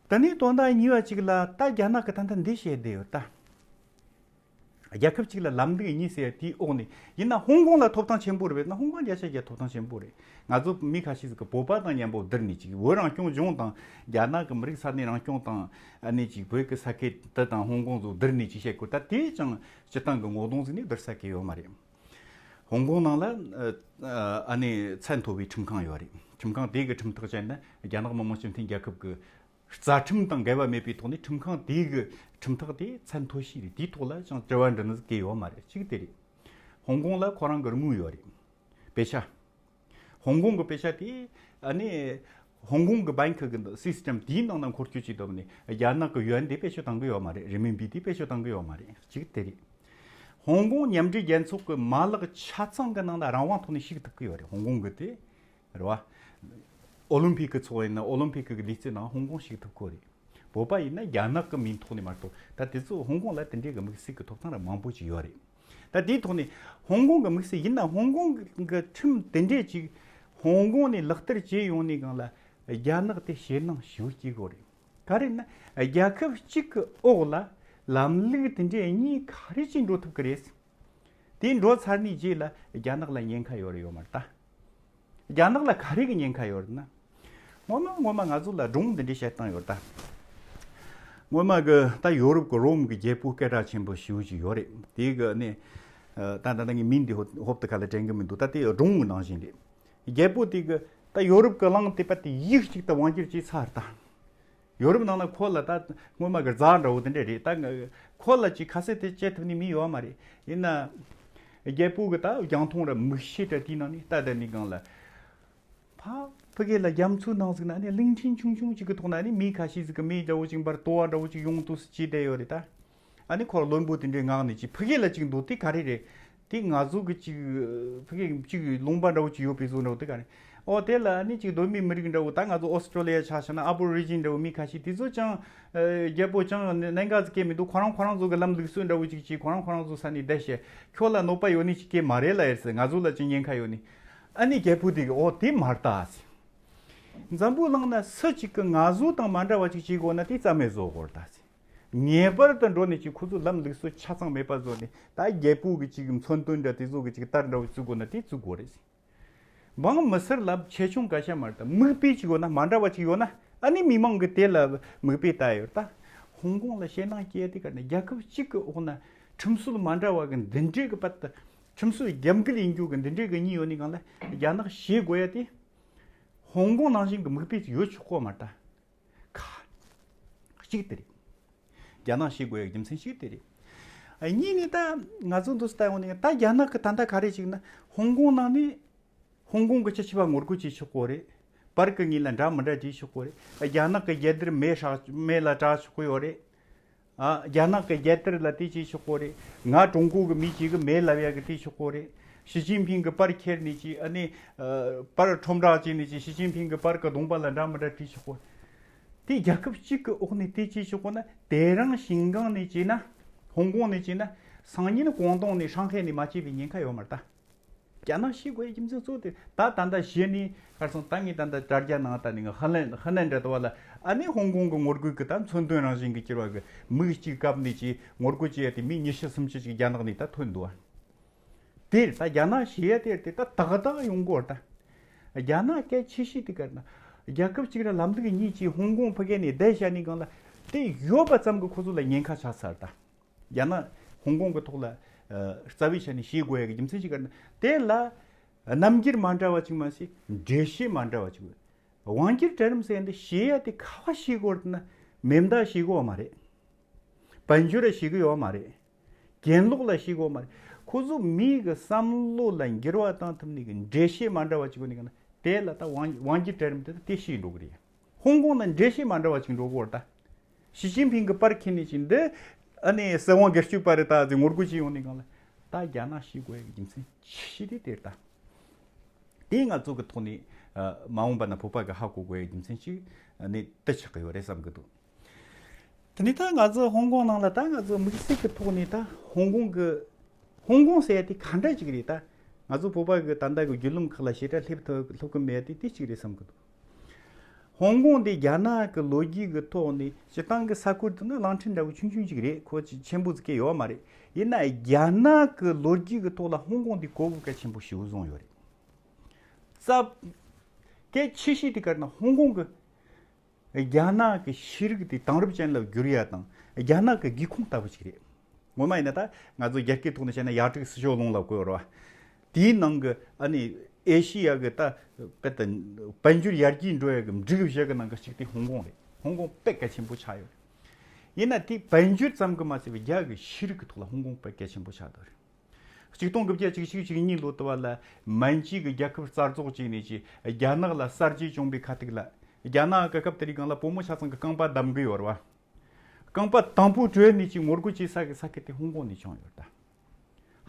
ད་ནི་དོན་དག་གཉིས་པ་གཅིག་ལ་ད་རྒྱ་ནག་གི་ད་ལྟ་འདི་བཤད་བསྡད་ཡོད་ད། རྒྱལ་ཁབ་གཅིག་ལ་ལམ་ལུགས་གཉིས་ཟེར་དེའི་འོག་ནས་ཡིན་ན་ཧོང་ཀོང་ལ་ཐོབ་ཐང་ཆེན་པོ་རེད་པས་ན། ཧོང་ཀོང་བརྒྱ་ཆ་བརྒྱ་ཐོབ་ཐང་ཆེན་པོ་རེད། ང་ཚོ་མི་ཁ་ཤས་ཟིག་གི་བོད་པ་དང་མཉམ་པོ་བསྡུར་ནས་ཅིག་བོད་རང་སྐྱོང་ལྗོངས་དང་རྒྱ་ནག་གི་མི་རིགས་ས་གནས་རང་སྐྱོང་དང་། ཨ་ནི་ཅིག་བོད་ཀྱི་ས་ཁུལ་དེ་དང་ཧོང་ཀོང་ཚོ་བསྡུར་ནས་ཅིག་བཤད་དགོས། ད་དེས་ཀྱང་སྤྱི་བཏང་གི་ངོ་གདོང་ཟིག་ནས་བསྡུར་ས་གི་ཡོད་མ་རེད། ཧོང་ཀོང་ནང་ལ་ཨ་ཨ་ནི་ཚད་མཐོ་བའི་ཁྲིམས་ཁང་ཡོད་རེད། ཁྲིམས་ཁང་དེ་གི་ཁྲིམས་ཐག་བཅད་ན་རྒྱ་ནག་མི་དམངས་སྤྱི་མཐུན་རྒྱལ་ཁབ་ཀྱི་རྩ་ཁྲིམས་དང་འགལ་བ་མེད་པའི་ཐོག་ནས་ཁྲིམས་ཁང་དེ་གི་ཁྲིམས་ཐག་དེ་ཚད་མཐོ་ཤོས་རེད། དེའི་ཐོག་ལ་ཅང་དྲི་བ་འདྲི་ནི་གི་ཡོད་མ་རེད། གཅིག་དེ་རེད། ཧོང་ཀོང་ལ་ཁོ་རང་གི་དངུལ་ཡོད་རེད། པེ་ཤ། ཧོང་ཀོང་གི་པེ་ཤ་དེ་ཨ་ནི་ཧོང་ཀོང་གི་བྷེང་ཁི་གི་སི་སི་ཊེམ་དེའི་ནང་ན་འཁོར་སྐྱོད་བྱེད་ཐུབ་ནས་རྒྱ་ནག་གི་ཡུ་ཨེན་དེ་བེད་སྤྱོད་གཏང་གི་ཡོད་མ་རེད། རི་མིན་པི་དེ་བེད་སྤྱོད་གཏང་གི་ཡོད་མ་རེད། གཅིག་དེ་རེད། ཧོང་ཀོང་མཉམ་འབྲེལ་རྒྱལ་ཚོགས་ཀྱི་མ་ལག་ཆ་ཚང་གི་ནང་ལ་རང་དབང་ཐོག་ནས་ཞུགས་ཐུབ་ཀྱི་ཡོད་རེད། ཧོང་ཀོང་གི་དེ་རེད་བ། ཨོ་ལིམ་ཕིག་གི་ཚོགས་ཡིན་ན་ཨོ་ལིམ་ཕིག་གི་ལུས་རྩལ་ནང་ཧོང་ཀོང་ཞུགས་ཐུབ་ཀྱི་རེད། བོད་པ་ཡིན་ན་རྒྱ་ནག་གི་མིང་ཐོག་ནས་མ་གཏོགས། ད་དེ་ཚོ་ཧོང་ཀོང་ལ་དེ་འདྲའི་གི་དམིགས་བསལ་གྱི་ཐོབ་ཐང་ར་མང་པོ་ཅིག་ཡོད་རེད། ད་དེའི་ཐོག་ནས་ཧོང་ཀོང་གི་དམིགས་བསལ་ཡིན་ན་ཧོང་ཀོང་གི་ཁྲིམས་དེ་འདྲས་ཅིག་ཧོང་ཀོང་ནས་ལག་བསྟར་བྱས་ཡོང་ནས་སྒང་ལ་རྒྱ་ནག་དེ་ཞེད་སྣང་ཞེ་པོ་སྐྱེ་གི་རེད། ག་རེ་ན་རྒྱལ་ཁབ་གཅིག་གི་འོག་ལ་ལམ་ལུགས་དེ་འདྲའི་གཉིས་ག་རེ་ཅིག་འགྲོ་ཐུབ་ཀྱི་རེད། དེ་འགྲོ་ཚར་ནས་རྗེས་ལ་རྒྱ་ནག་ལ་ཉེན་ཁ་ཡོད་རེད་ཡོད་མ་རེད་ད། རྒྱ་ནག་ལ་ག་རེ་གི་ཉེན་ཁ་ཡོད་རེད་ན། ངོ་མ་ངོ་མ་ང་ཚོ་ལ་སྒྲུང་འདི་འདྲའི་བཤད་སྟངས་ཡོད་ད། སྔོན་མ་གི་ད་ཡོ་རོབ་ཀྱི་རོམ་གྱི་རྒྱལ་པོ་སྐད་གྲགས་ཆེན་པོ་ཞེ་པོ་ཅིག་ཡོད་རེད། དེ་གི་ནི་ད་ད་ད་ངའི་མིང་འདི་ཧོབ་ཏེ་ཁ་ལ་དྲན་གི་མི་འདུག་ད་དེ་སྒྲུང་གི་ནང་བཞིན་རེད། རྒྱལ་པོ་དེ་གི་ད་ཡོ་རོབ་ཀྱི་གླིང་དེ་པ་དེ་ཡིག་གཅིག་ཏུ་དབང་སྒྱུར་བྱས་ཚར་ད། ཡོ་རོབ་ནང་ན་ཁོ་ལ་ད་སྔོན་མ་གི་རྫ་འདྲ་བོ་དེ་འདྲ་རེད་ད། ཁོ་ལ་ཅིག་ཁ་གསལ་དེ་བཅད་ཐུབ་ནི་མི་ཡོད་མ་རེད། ཡིན་ན་རྒྱལ་པོ་གི་ད་རྒྱང་མཐོང་ར་མིག་ཤེས་འདྲ་དེའི་ནང་ནས་ད་ད་ནི་སྒང་ལ། ཕ། ཕ་གི་ལ་རྒྱ་མཚོའི་ནང་ཟིག་ན་ནི་གླིང་ཕྲན་ཆུང་ཆུང་ཅིག་གི་ཐོག་ན་ནི་མི་ཁ་ཤས་ཟིག་གི་མེ་འདྲ་བོ་ཅིག་འབར་ལྟོ་བ་འདྲ་བོ་ཅིག་ཡོང་དུས་སུ་ཅི་བསྡད་ཡོད་རེད་ད། ཨ་ནི་ཁོར་བློན་པོ་དེ་འདྲའི་ངག་ནས་ཅིག་ཕ་གི་ལ་ཅིག་འདུག་དེ་ག་རེ་རེད། དེ་ང་ཚོ་གི་ཅིག་ཕ་གི་ཅིག་ལུང་པ་འདྲ་བོ་ཅིག་ཡོད་པའི་བཟོ་འདྲ་བོ་དེ་ག་རེ། ཨོ་དེ་ལ་ཨ་ནི་ཅིག་གདོད་མའི་མི་རིགས་འདྲ་བོ་ད་ང་ཚོ་ཨོ་སི་ཀྲོ་ལི་ཡ་ཆ་བཞག་ན་ཨ་བོ་རི་ཇིན་འདྲ་བོ་མི་ཁ་ཤས་དེ་ཚོ་ཅང་རྒྱལ་པོ་ཅང་གནད་འགག་ཟིག་སྐྱེ་མི་འདུག་ཁོ་རང་ཁོ་རང་ཚོ་གི་ལམ་ལུགས་སྲོལ་འདྲ་བོ་ཅིག་ཅིག་ཁོ་རང་ཁོ་རང་ཚོ་ས་ནས་བསྡད་བྱས་ཁྱོད་ལ་གནོད་པ་ཡོད་ནི་ཅིག་སྐྱེ་མ་རེད་ལ་ཡར་སི་ང་ཚོ་ལ་ཅིག་ཉེན་ཁ་ཡོད་ནི། ཨ་ནི་རྒྱལ་པོ་དེ་གི་ཨོ་དེ་མ་རེད་ད་ཟེར། འཛམ་བུ་གླིང་ན་སུ་གཅིག་གི་ང་ཚོ་དང་མ་འདྲ་བ་ཅིག་བྱེད་དགོས་ན་དེ་རྩ་མེད་བཟོ་དགོས་རེད་ད་ཟེར། ངེས་པར་དུ་འགྲོ་ནས་ཅིག་ཁོ་ཚོ་ལམ་ལུགས་སྲོལ་ཆ་ཚང་མེད་པ་བཟོ་ནས་ད་རྒྱལ་པོ་གི་ཅིག་མཚོན་དོན་འདྲ་དེ་ཚོ་གི་ཅིག་ལྟར་འདྲ་བ་བཙུགས་དགོས་ན་དེ་བཙུགས་དགོས་རེད་ཟེར། འབངས་མི་སེར་ལ་ཆེ་ཆུང་སྐད་ཆ་མ་རེད་ད་མིག་དཔེ་ཅིག་ཡོད་ན་མ་འདྲ་བ་ཅིག་ཡོད་ན་ཨ་ནི་མི་མང་གི་དེ་ལ་མིག་དཔེ་ལྟ་ཡོད་ད། ཧོང་ཀོང་ལ་ཞེད་སྣང་སྐྱེ་དེ་ག་ནས་རྒྱལ་ཁབ་གཅིག་གི་འོག་ན་ཁྲིམས་སྲོལ་མ་འདྲ་བ་གི་འདི་འདྲའི་གི་པད་ད། ཁྲིམས་སྲོལ་རྒྱབ་འགལ་ཡིན་རྒྱུ་གི་འདི་འདྲའི་གི་གཉིས་ཡོད་ནི་གང་ལ་རྒྱ་ནག་ཞེད་དགོས་ཡ་དེ། ཧོང་ཀོང་ནང་བཞིན་གི་མིག་དཔེ་ཅིག་ཡོད་ཆོག་གོ་མ་རེད་ད། ཁ། གཅིག་དེ་རེད། རྒྱ་ནག་ཞེད་དགོས་ཡ་རྒྱུ་མཚན་གཅིག་དེ་རེད། ཨ་གཉིས་ནི་ད་ང་ཚོ་འདུག་ལྟ་ཡོང་ནི་ད་རྒྱ་ནག་གི་ད་ལྟ་ག་རེ་ཅིག་ན་ཧོང་ཀོང་ནང་ནི་ཧོང་ཀོང་གི་སྤྱི་ཁྱབ་པ་ངོ་རྒོལ་བྱེད་ཆོག་གོ་རེད། པར་གི་ངོས་ལ་འདྲ་མི་འདྲ་བྲིས་ཆོག་གོ་རེད། རྒྱ་ནག་གི་རྒྱལ་དར་མེ་ཧྲག་མེ་ལ་གྲགས་ཆོག་གི་ཡོད་རེད། ཨ། རྒྱ་ནག་གི་རྒྱལ་དར་ལ་དེ་བྱེད་ཆོག་གོ་རེད། ང་ཀྲུང་གོ་གི་མི་གཅིག་གི་མེ་ལབ་ཡ་གི་དེ་ཆོག་གོ་རེད། ཞི་ཅིན་ཕིང་གི་པར་ཁྱེར་ནས་ཅིག་ཨ་ནི་ཨ། པར་ཁྲོམ་བསྒྲགས་བྱས་ནས་ཅིག་ཞི་ཅིན་ཕིང་གི་པར་གི་གདོང་པ་ལ་འདྲ་མི་འདྲ་བྲིས་ཆོག་གོ། དེ་རྒྱལ་ཁབ་གཅིག་གི་འོག་ནས་དེ་བྱེད་ཆོག་གོ་ན་དེ་རིང་ཞིང་ཀང་ནས་བྱས་ན་ཧོང་ཀོང་ནས་བྱས་ན་སང་ཉིན་ཀོང་ཏུང་ནས་ཧྲང་ཧའེ་ནས་མ་བྱས་པའི་ཉེན་ཁ་ཡོད་མ་རེད་ད། རྒྱ་ནག་ཞེད་དགོས་ཡའི་རྒྱུ་མཚན་གཙོ་བོ་དེ་ད་ད་ལྟ་གཞི་ནས་ཁར་སང་ད་ངས་ད་ལྟ་དྲ་རྒྱ་ནང་ད་ནི་ཧ་ལན་ཧ་ལན་འདྲ་ལྟ་བ་ལ་ཨ་ནི་ཧོང་ཀོང་གི་ངོ་རྒོལ་གི་ད་མཚོན་དོན་རང་བཞིན་གི་གྱུར་བ་གི་མིག་གཅིག་བཀབ་ནས་ཀྱི་ངོ་རྒོལ་བྱེད་ཡ་དེ་མི་ཉི་ཤུ་སུམ་ཅུ་ཅིག་རྒྱ་ནག་ནས་ད་ཐོན་འདུག་ཨ། དེར་ད་རྒྱ་ནག་ཞེད་ཡ་དེར་དེ་ད་ཏག་ཏག་ཡོང་གོ་ད། རྒྱ་ནག་སྐད་ཆེ་ཤོས་དེ་གར་ན་རྒྱལ་ཁབ་གཅིག་ར་ལམ་ལུགས་གཉིས་ཀྱིས་ཧོང་ཀོང་ཕ་གི་ནས་བསྡད་བཞག་ནས་གང་ལ་དེ་ཡོད་པ་ཙམ་གི་ཁོ་ཚོ་ལ་ཉེན་ཁ་ཆགས་ཚར་ད། རྒྱ་ནག་ཧོང་ཀོང་གི་ཐོག་ལ་ཨ་རྩ་བའི་ཆ་ནས་ཞེད་དགོས་ཡ་གི་རྒྱུ་མཚན་ཞིག་ག་རེ་ན་དེ་ལ་རྣམ་འགྱུར་མ་འདྲ་བ་ཅིག་མ་ཟད་འགྲེལ་བཤད་མ་འདྲ་བ་ཅིག་དབང་སྒྱུར་གྲལ་རིམ་ཟེར་ཡ་འདི་ཞེད་ཡ་དེ་ག་བ་ཞེད་དགོས་རེད་ན་མེ་མདའ་ཞེད་དགོས་བ་མ་རེད། དཔལ་འབྱོར་ར་ཞེད་གི་ཡོད་མ་རེད། གྱེན་ལོག་ལ་ཞེད་དགོས་བ་མ་རེད། ཁོ་ཚོ་མིའི་གི་བསམ་བློ་ལ་འགྱུར་བ་བཏང་ཐུབ་ནི་གི་འགྲེལ་བཤད་མ་འདྲ་བ་ཅིག་ཡོད་ནི་གི་ན་དེ་ལ་ད་དབང་དབང་སྒྱུར་གྲལ་རིམ་དེ་ད་དེ་ཞེད་འགྲོ་གི་རེད། ཧོང་ཀོང་ན་འགྲེལ་བཤད་མ་འདྲ་བ་ཅིག་འགྲོ་གི་ཡོད་རེད་ད། ཞི་ཅིན་ཕིང་གི་པར་འཁྱེར་ནས་ཅིག་འདི་ཨ་ནི་སྲིད་དབང་སྒེར་གཅོད་པ་རེད་ད་ཟེར་ངོ་རྒོལ་བྱེད་ཡོང་ནི་གང་ལ་ད་རྒྱ་ནག་ཞེད་དགོས་ཡ་གི་རྒྱུ་མཚན་ཆེ་ཤོས་དེ་དེ་རེད་ད། དེ་ང་ཚོ་གི་ཐོག་ནས་ཨ་མ་འོངས་པ་ན་བོད་པ་གི་ཧ་གོ་དགོས་ཡ་རྒྱུ་མཚན་ཅིག་ཨ་ནི་དེ་ཆགས་གི་ཡོད་རེད་བསམ་གི་འདུག་དེ་ནས་ད་ང་ཚོ་ཧོང་ཀོང་ནང་ལ་ད་ང་ཚོ་དམིགས་བསལ་གི་ཐོག་ནས་ད་ཧོང་ཀོང་གི་ཧོང་ཀོང་ཟེར་ཡ་དེ་ག་འདྲ་ཅིག་རེད་ད། ང་ཚོ་བོད་པ་གི་ད་ལྟ་གི་བརྒྱུད་ལམ་ཁག་ལ་ཞེ་དྲག་སླེབས་ཐུབ་སླེབས་གི་མེད་ཡ་དེ་དེ་གཅིག་རེད་བསམ་གི་འདུག་ཧོང་ཀོང་དེ་རྒྱ་ནག་གི་ལོ་རྒྱུས་ཀྱི་ཐོག་ནས་སྤྱི་བཏང་གི་ས་ཁུལ་དུ་ནི་གླིང་ཕྲན་འདྲ་བོ་ཆུང་ཆུང་ཅིག་རེད། ཁོ་ཆེ་ཆེན་པོ་ཟིག་གི་ཡོད་མ་རེད། ཡིན་ན་རྒྱ་ནག་གི་ལོ་རྒྱུས་ཀྱི་ཐོག་ལ་ཧོང་ཀོང་དེ་གོ་བོ་གལ་ཆེན་པོ་ཞེ་པོ་བཟུང་ཡོད་རེད། རྩ་གལ་ཆེ་ཤོས་དེ་ག་རེ་ན་ཧོང་ཀོང་གི་རྒྱ་ནག་གི་ཤེས་རིག་དེ་དེང་རབས་ཅན་ལ་བསྒྱུར་ཡ་དང་རྒྱ་ནག་གི་སྒེའུ་ཁུང་ལྟ་བུ་ཞིག་རེད། ངོ་མ་ཡིན་ན་ད་ང་ཚོ་རྒྱ་སྐད་ཐོག་ནས་བཤད་ན་ཡ་ཊིག་སི་ཤོ་ལུང་ལབ་དགོས་རེད་བ། དེའི་ནང་གི་ཨ་ནི་ཨེ་ཤི་ཡ་གི་ད་དཔེ་ད་དཔལ་འབྱོར་ཡར་རྒྱས་འགྲོ་ཡ་གི་འབྲུག་བཞི་གི་ནང་གི་གཅིག་དེ་ཧོང་ཀོང་རེད། ཧོང་ཀོང་དཔེ་གལ་ཆེན་པོ་ཆགས་ཡོད་རེད། ཡིན་ན་དེ་དཔལ་འབྱོར་ཙམ་གི་མ་ཟད་པའི་རྒྱ་གི་ཤེས་རིག་གི་ཐོག་ལ་ཧོང་ཀོང་དཔེ་གལ་ཆེན་པོ་ཆགས་འདུག་རེད། ཆིག་སྟོང་དགུ་བརྒྱ་བཅུ་གཅིག་བཅུ་གཉིས་ལོ་དུ་བ་ལ་མན་ཇུའི་གི་རྒྱལ་ཁབ་རྩ་རྫོགས་བྱས་ནས་ཀྱི་རྒྱ་ནག་ལ་གསར་བརྗེ་བྱུང་བའི་ཁ་ཐུག་ལ་རྒྱ་ནག་གི་སྐབས་དེ་རིང་གང་ལ་བུ་མོ་ཆ་ཚང་གི་རྐང་པ་བསྡམ་གི་ཡོད་རེད་བ། རྐང་པ་དང་པོ་བྲོས་ནས་ཀྱི་ངོ་རྒོལ་བྱེད་ས་གི་ས་ཁུལ་དེ་ཧོང་ཀོང་ནས་བྱུང་ཡོད་ད།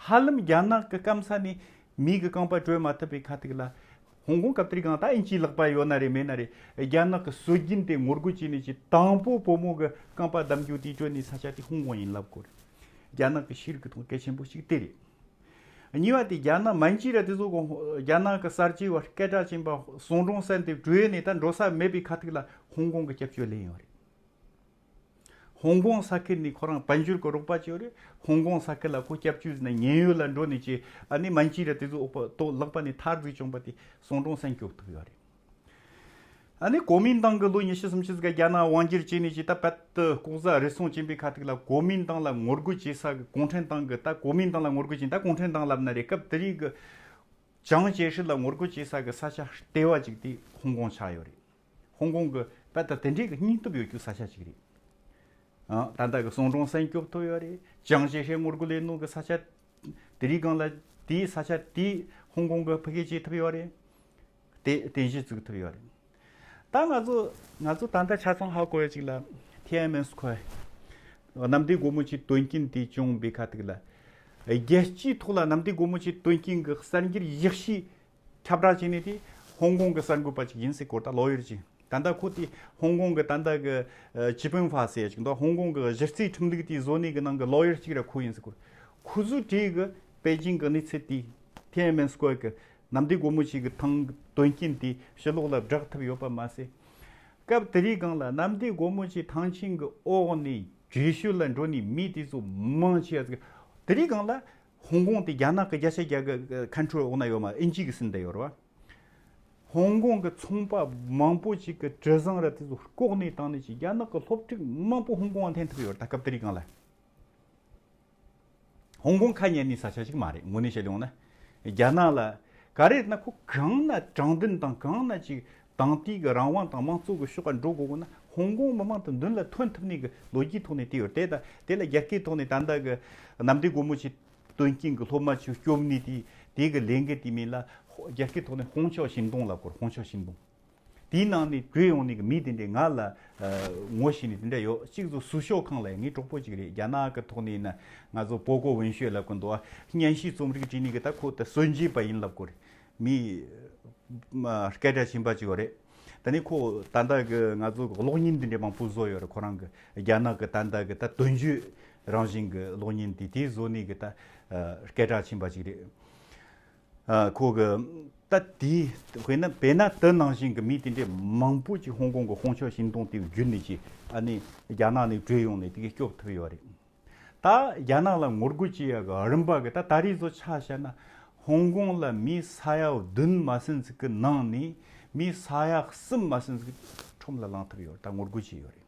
ཧ་ལམ་རྒྱ་ནག་གི་སྐམ་ས་ནས་མི་གི་རྐང་པ་བྲོས་མ་ཐུབ་པའི་ཁ་ཐུག་ལ་ཧོང་ཀོང་སྐབས་དེ་རིང་གང་ད་ཨིན་ཇིའི་ལག་པ་ཡོད་ན་རེད་མེད་ན་རེད་རྒྱ་ནག་གི་སྲོལ་རྒྱུན་དེ་ངོ་རྒོལ་བྱས་ནས་ཀྱི་དང་པོ་བུ་མོ་གི་རྐང་པ་བསྡམ་རྒྱུ་དེ་བྲོས་ནས་ས་ཆ་དེ་ཧོང་ཀོང་ཡིན་ལབ་དགོས་རེད། རྒྱ་ནག་གི་ཤེས་རིག་གི་ཐོག་གལ་ཆེན་པོ་ཞིག་དེ་རེད། གཉིས་པ་དེ་རྒྱ་ནག་མན་ཇུ་ར་དེ་ཚོ་གི་རྒྱ་ནག་གི་གསར་བརྗེ་བ་སྐད་གྲགས་ཅན་པ་སུང་ཀྲུང་ཧྲན་དེ་བྲོས་ནས་ད་འགྲོ་ས་མེད་པའི་ཁ་ཐུག་ལ་ཧོང་ཀོང་གི་སྐྱབས་བཅོལ་ལེན་ཡོད་རེད། ཧོང་ཀོང་ས་ཁུལ་ནས་ཁོ་རང་དཔལ་འབྱོར་གྱི་རོགས་པ་བྱས་ཡོད་རེད། ཧོང་ཀོང་ས་ཁུལ་ལ་ཁོ་སྐྱབས་བཅོལ་ཟེར་ནས་ཉེན་གཡོལ་ལ་འགྲོ་ནས་ཀྱི་ཨ་ནི་མན་ཅི་ར་དེ་ཚོ་འོག་པ་ཏོ་ལག་པ་ནས་ཐར་ཟིག་བྱུང་པ་དེ་སོང་ཀྲོང་སན་སྐྱོབ་ཐུབ་ཡོད་རེད། ཨ་ནི་གོ་མིན་ཏང་གི་ལོ་ཉི་ཤུ་སུམ་ཅུ་ཟིག་ག་རྒྱ་ནག་དབང་སྒྱུར་བྱས་ནས་ཀྱི་ད་བད་དུ་ལྐོག་ཟ་རུལ་སུངས་བྱིན་པའི་ཁ་ཐུག་ལ་གོ་མིན་ཏང་ལ་ངོ་རྒོལ་བྱེད་ས་གི་གུང་ཁྲན་ཏང་གི་ད་གོ་མིན་ཏང་ལ་ངོ་རྒོལ་བྱེད་ད་གུང་ཁྲན་ཏང་ལབ་ན་རེད། སྐབས་དེ་རིགས་གི་ཅང་ཅེ་ཧྲི་ལ་ངོ་རྒོལ་བྱེད་ས་གི་ས་ཆ་ལྟེ་བ་ཅིག་དེ་ཧོང་ཀོང་ཆགས་ཡོད་རེད། ཧོང་ཀོང་གི་ད་ལྟ་དེ་འདྲའི་གི་སྙིང་སྟོབས་ཡོད་རྒྱུ་ས་ཆ་ཅིག་རེད། ཨ་ད་ལྟ་གི་སོང་ཀྲོང་སན་སྐྱོབ་ཐུབ་ཡོད་རེད། ཅང་ཅེ་ཧྲི་ངོ་རྒོལ་ལས་ནོ་གི་ས་ཆ་དེ་རིགས་གང་ལ་དེའི་ས་ཆ་དེ་ཧོང་ཀོང་གི་ཕ་གི་བྱེད་ཐུབ་ཡོད་རེད། དེ་རྟེན་གཞི་བཙུགས་ཐུབ་ཡོད་རེད། ད་ང་ཚོ་ང་ཚོ་ད་ལྟ་ཆ་ཚང་ཧ་གོ་ཡ་ཅིག་ལ་ཐེན་ཨན་མེན་སྐོར་གནམ་བདེ་སྒོ་མོ་ཆེའི་དོན་རྐྱེན་དེ་བྱུང་བའི་ཁ་ཐུག་ལ་རྒྱལ་སྤྱིའི་ཐོག་ལ་གནམ་བདེ་སྒོ་མོ་ཆེའི་དོན་རྐྱེན་གྱི་གསར་འགྱུར་ཡག་ཤོས་ཁྱབ་བསྒྲགས་བྱས་ནས་དེ་ཧོང་ཀོང་གི་གསར་འགོད་པ་ཅིག་ཡིན་ཟེར་སྐོར་ད་ལོ་ཡར་ཅིག་ད་ལྟ་ཁོ་དེ་ཧོང་ཀོང་གི་ད་ལྟ་གི་ཅི་ཕིང་ཧྥ་ཟེར་ཅིག་འདུག་ཧོང་ཀོང་གི་གཞི་རྩའི་ཁྲིམས་ལུགས་དེ་བཟོ་ནས་གི་ནང་གི་ལོ་ཡར་གཅིག་ར་ཁོ་ཡིན་ཟེར་སྐོར། ཁོ་ཚོའི་གྲས་གི་པེ་ཅིང་གི་གནས་ཚུལ་དེ་ཐེན་ཨན་མེན་སྐོར་གི་གནམ་བདེ་སྒོ་མོ་ཆེ་གི་ཐང་དོན་རྐྱེན་དེ་ཕྱི་ལོགས་ལ་བསྒྲགས་ཐུབ་ཡོད་པ་མ་ཟད། སྐབས་དེ་རིང་སྒང་ལ་གནམ་བདེ་སྒོ་མོ་ཆེ་ཐང་ཆེན་གི་འོག་ནས་བྲོས་བྱོལ་ལ་འགྲོ་ནས་མི་དེ་ཚོ་མང་ཆེ་བ་ཟིག་དེ་རིང་སྒང་ལ་ཧོང་ཀོང་དེ་རྒྱ་ནག་གི་བརྒྱ་ཆ་བརྒྱ་གི་ཁོན་ཊྲོལ་འོག་ན་ཡོད་མ། ཨིན་ཇི་གི་ཟིན་བསྡད་ཡོད་རེད་བ། ཧོང་ཀོང་གི་ཚོང་པ་མང་པོ་ཅིག་གི་གྲུ་གཟིངས་ར་དེ་ཚོ་ལྐོག་ནས་བཏང་ནས་ཅིག་རྒྱ་ནག་གི་སློབ་ཕྲུག་མང་པོ་ཧོང་ཀོང་ང་འཐེན་ཐུབ་ཡོད་རེད། ད་སྐབས་དེ་རིང་སྒང་ལ། ཧོང་ཀོང་ཁ་ཉན་ནི་ས་ཆ་ཞིག་མ་རེད། དངོས་གནས་བཤད་ཡོང་ན། རྒྱ་ནག་ལ་ག་རེ་ན་ཁོ་གང་ན་དྲང་བདེན་དང་གང་ན་ཅིག་དང་དེའི་གི་རང་དབང་དང་དམངས་གཙོ་གི་ཕྱོགས་ཀ་འགྲོ་དགོས་དགོས་ན་ཧོང་ཀོང་མི་མང་དུ་མདུན་ལ་ཐོན་ཐུབ་ནི་གི་ལོ་རྒྱུས་ཐོག་ནས་དེ་ཡོད་དེ། ད་དེ་ལ་རྒྱ་སྐད་ཐོག་ནས་ད་ལྟ་གི་གནམ་བདེ་སྒོ་མོ་ཆེ་དོན་རྐྱེན་གི་སློབ་མ་ཆོས་སྐྱོབ་ནི་དེ་དེ་གི་ལས་འགུལ་དེ་མིན་ལ་རྒྱ་སྐད་ཐོག་ནས་ཧོང་ཆའོ་ཤིན་ཏོང་ལབ་སྐོར། ཧོང་ཆའོ་ཤིན་ཏོང་། དེའི་ནང་ནས་བྲོས་ཡོང་ནས་གི་མི་དེ་འདྲས་ང་ལ་ཨ་ངོ་ཤེས་ནི་དེ་འདྲ་ཡོད། གཅིག་ཚོ་སུ་ཞོ་ཁང་ལ་ངའི་གྲོགས་པོ་གཅིག་རེད། རྒྱ་ནག་གི་ཐོག་ནས་ཡིན་ན་ང་ཚོ་པོ་གོ་ཝུན་ཤོས་ལབ་ཀྱི་འདུག་སྙན་ཞུའི་རྩོམ་རིག་བྲིས་ནི་གི་ད་ཁོ་ད་སྲོལ་འབྱེད་པ་ཡིན་ལབ་སྐོར། མི་མ་སྐད་གྲགས་ཆེན་པོ་གཅིག་ཡོད་རེད། ད་ནི་ཁོ་ད་ལྟ་གི་ང་ཚོ་གི་གློག་བརྙན་འདི་འདྲས་མང་པོ་བཟོ་ཡོད་རེད། ཁོ་རང་གི་རྒྱ་ནག་གི་ད་ལྟ་གི་ད་དོན་བརྗོད་རང་བཞིན་གི་གློག་བརྙན་དེ་དེ་བཟོ་ནི་གི་ད་ཨ་སྐད་གྲགས་ཆེན་པོ་གཅིག་རེད། ཨ་ཁོ་གི་ད་དེ་དཔེར་ན་དཔེར་ན་དེ་ནང་བཞིན་གི་མི་དེ་འདྲས་མང་པོ་ཅིག་ཧོང་ཀོང་གི་ཧོང་ཆའོ་ཤིན་ཏོང་དེ་བརྒྱུད་ནས་ཅིག་ཨ་ནི་རྒྱ་ནག་ནས་བྲོས་ཡོང་ནས་དེ་གི་སྐྱོབ་ཐུབ་ཡོད་རེད། ད་རྒྱ་ནག་ལ་ངོ་རྒོལ་བྱེད་ཡ་གི་རིམ་པ་གི་ད་ད་རེས་བཟོ་ཆ་བཞག་ན་ཧོང་ཀོང་ལ་མི་ས་ཡ་བདུན་མ་ཟིན་ཟིག་གི་ནང་ནས་མི་ས་ཡ་གསུམ་མ་ཟིན་ཟིག་ཁྲོམ་ལ་ལངས་ཐུབ་ཡོད་རེད། ད་ངོ་རྒོལ་བྱས་ཡོད་རེད།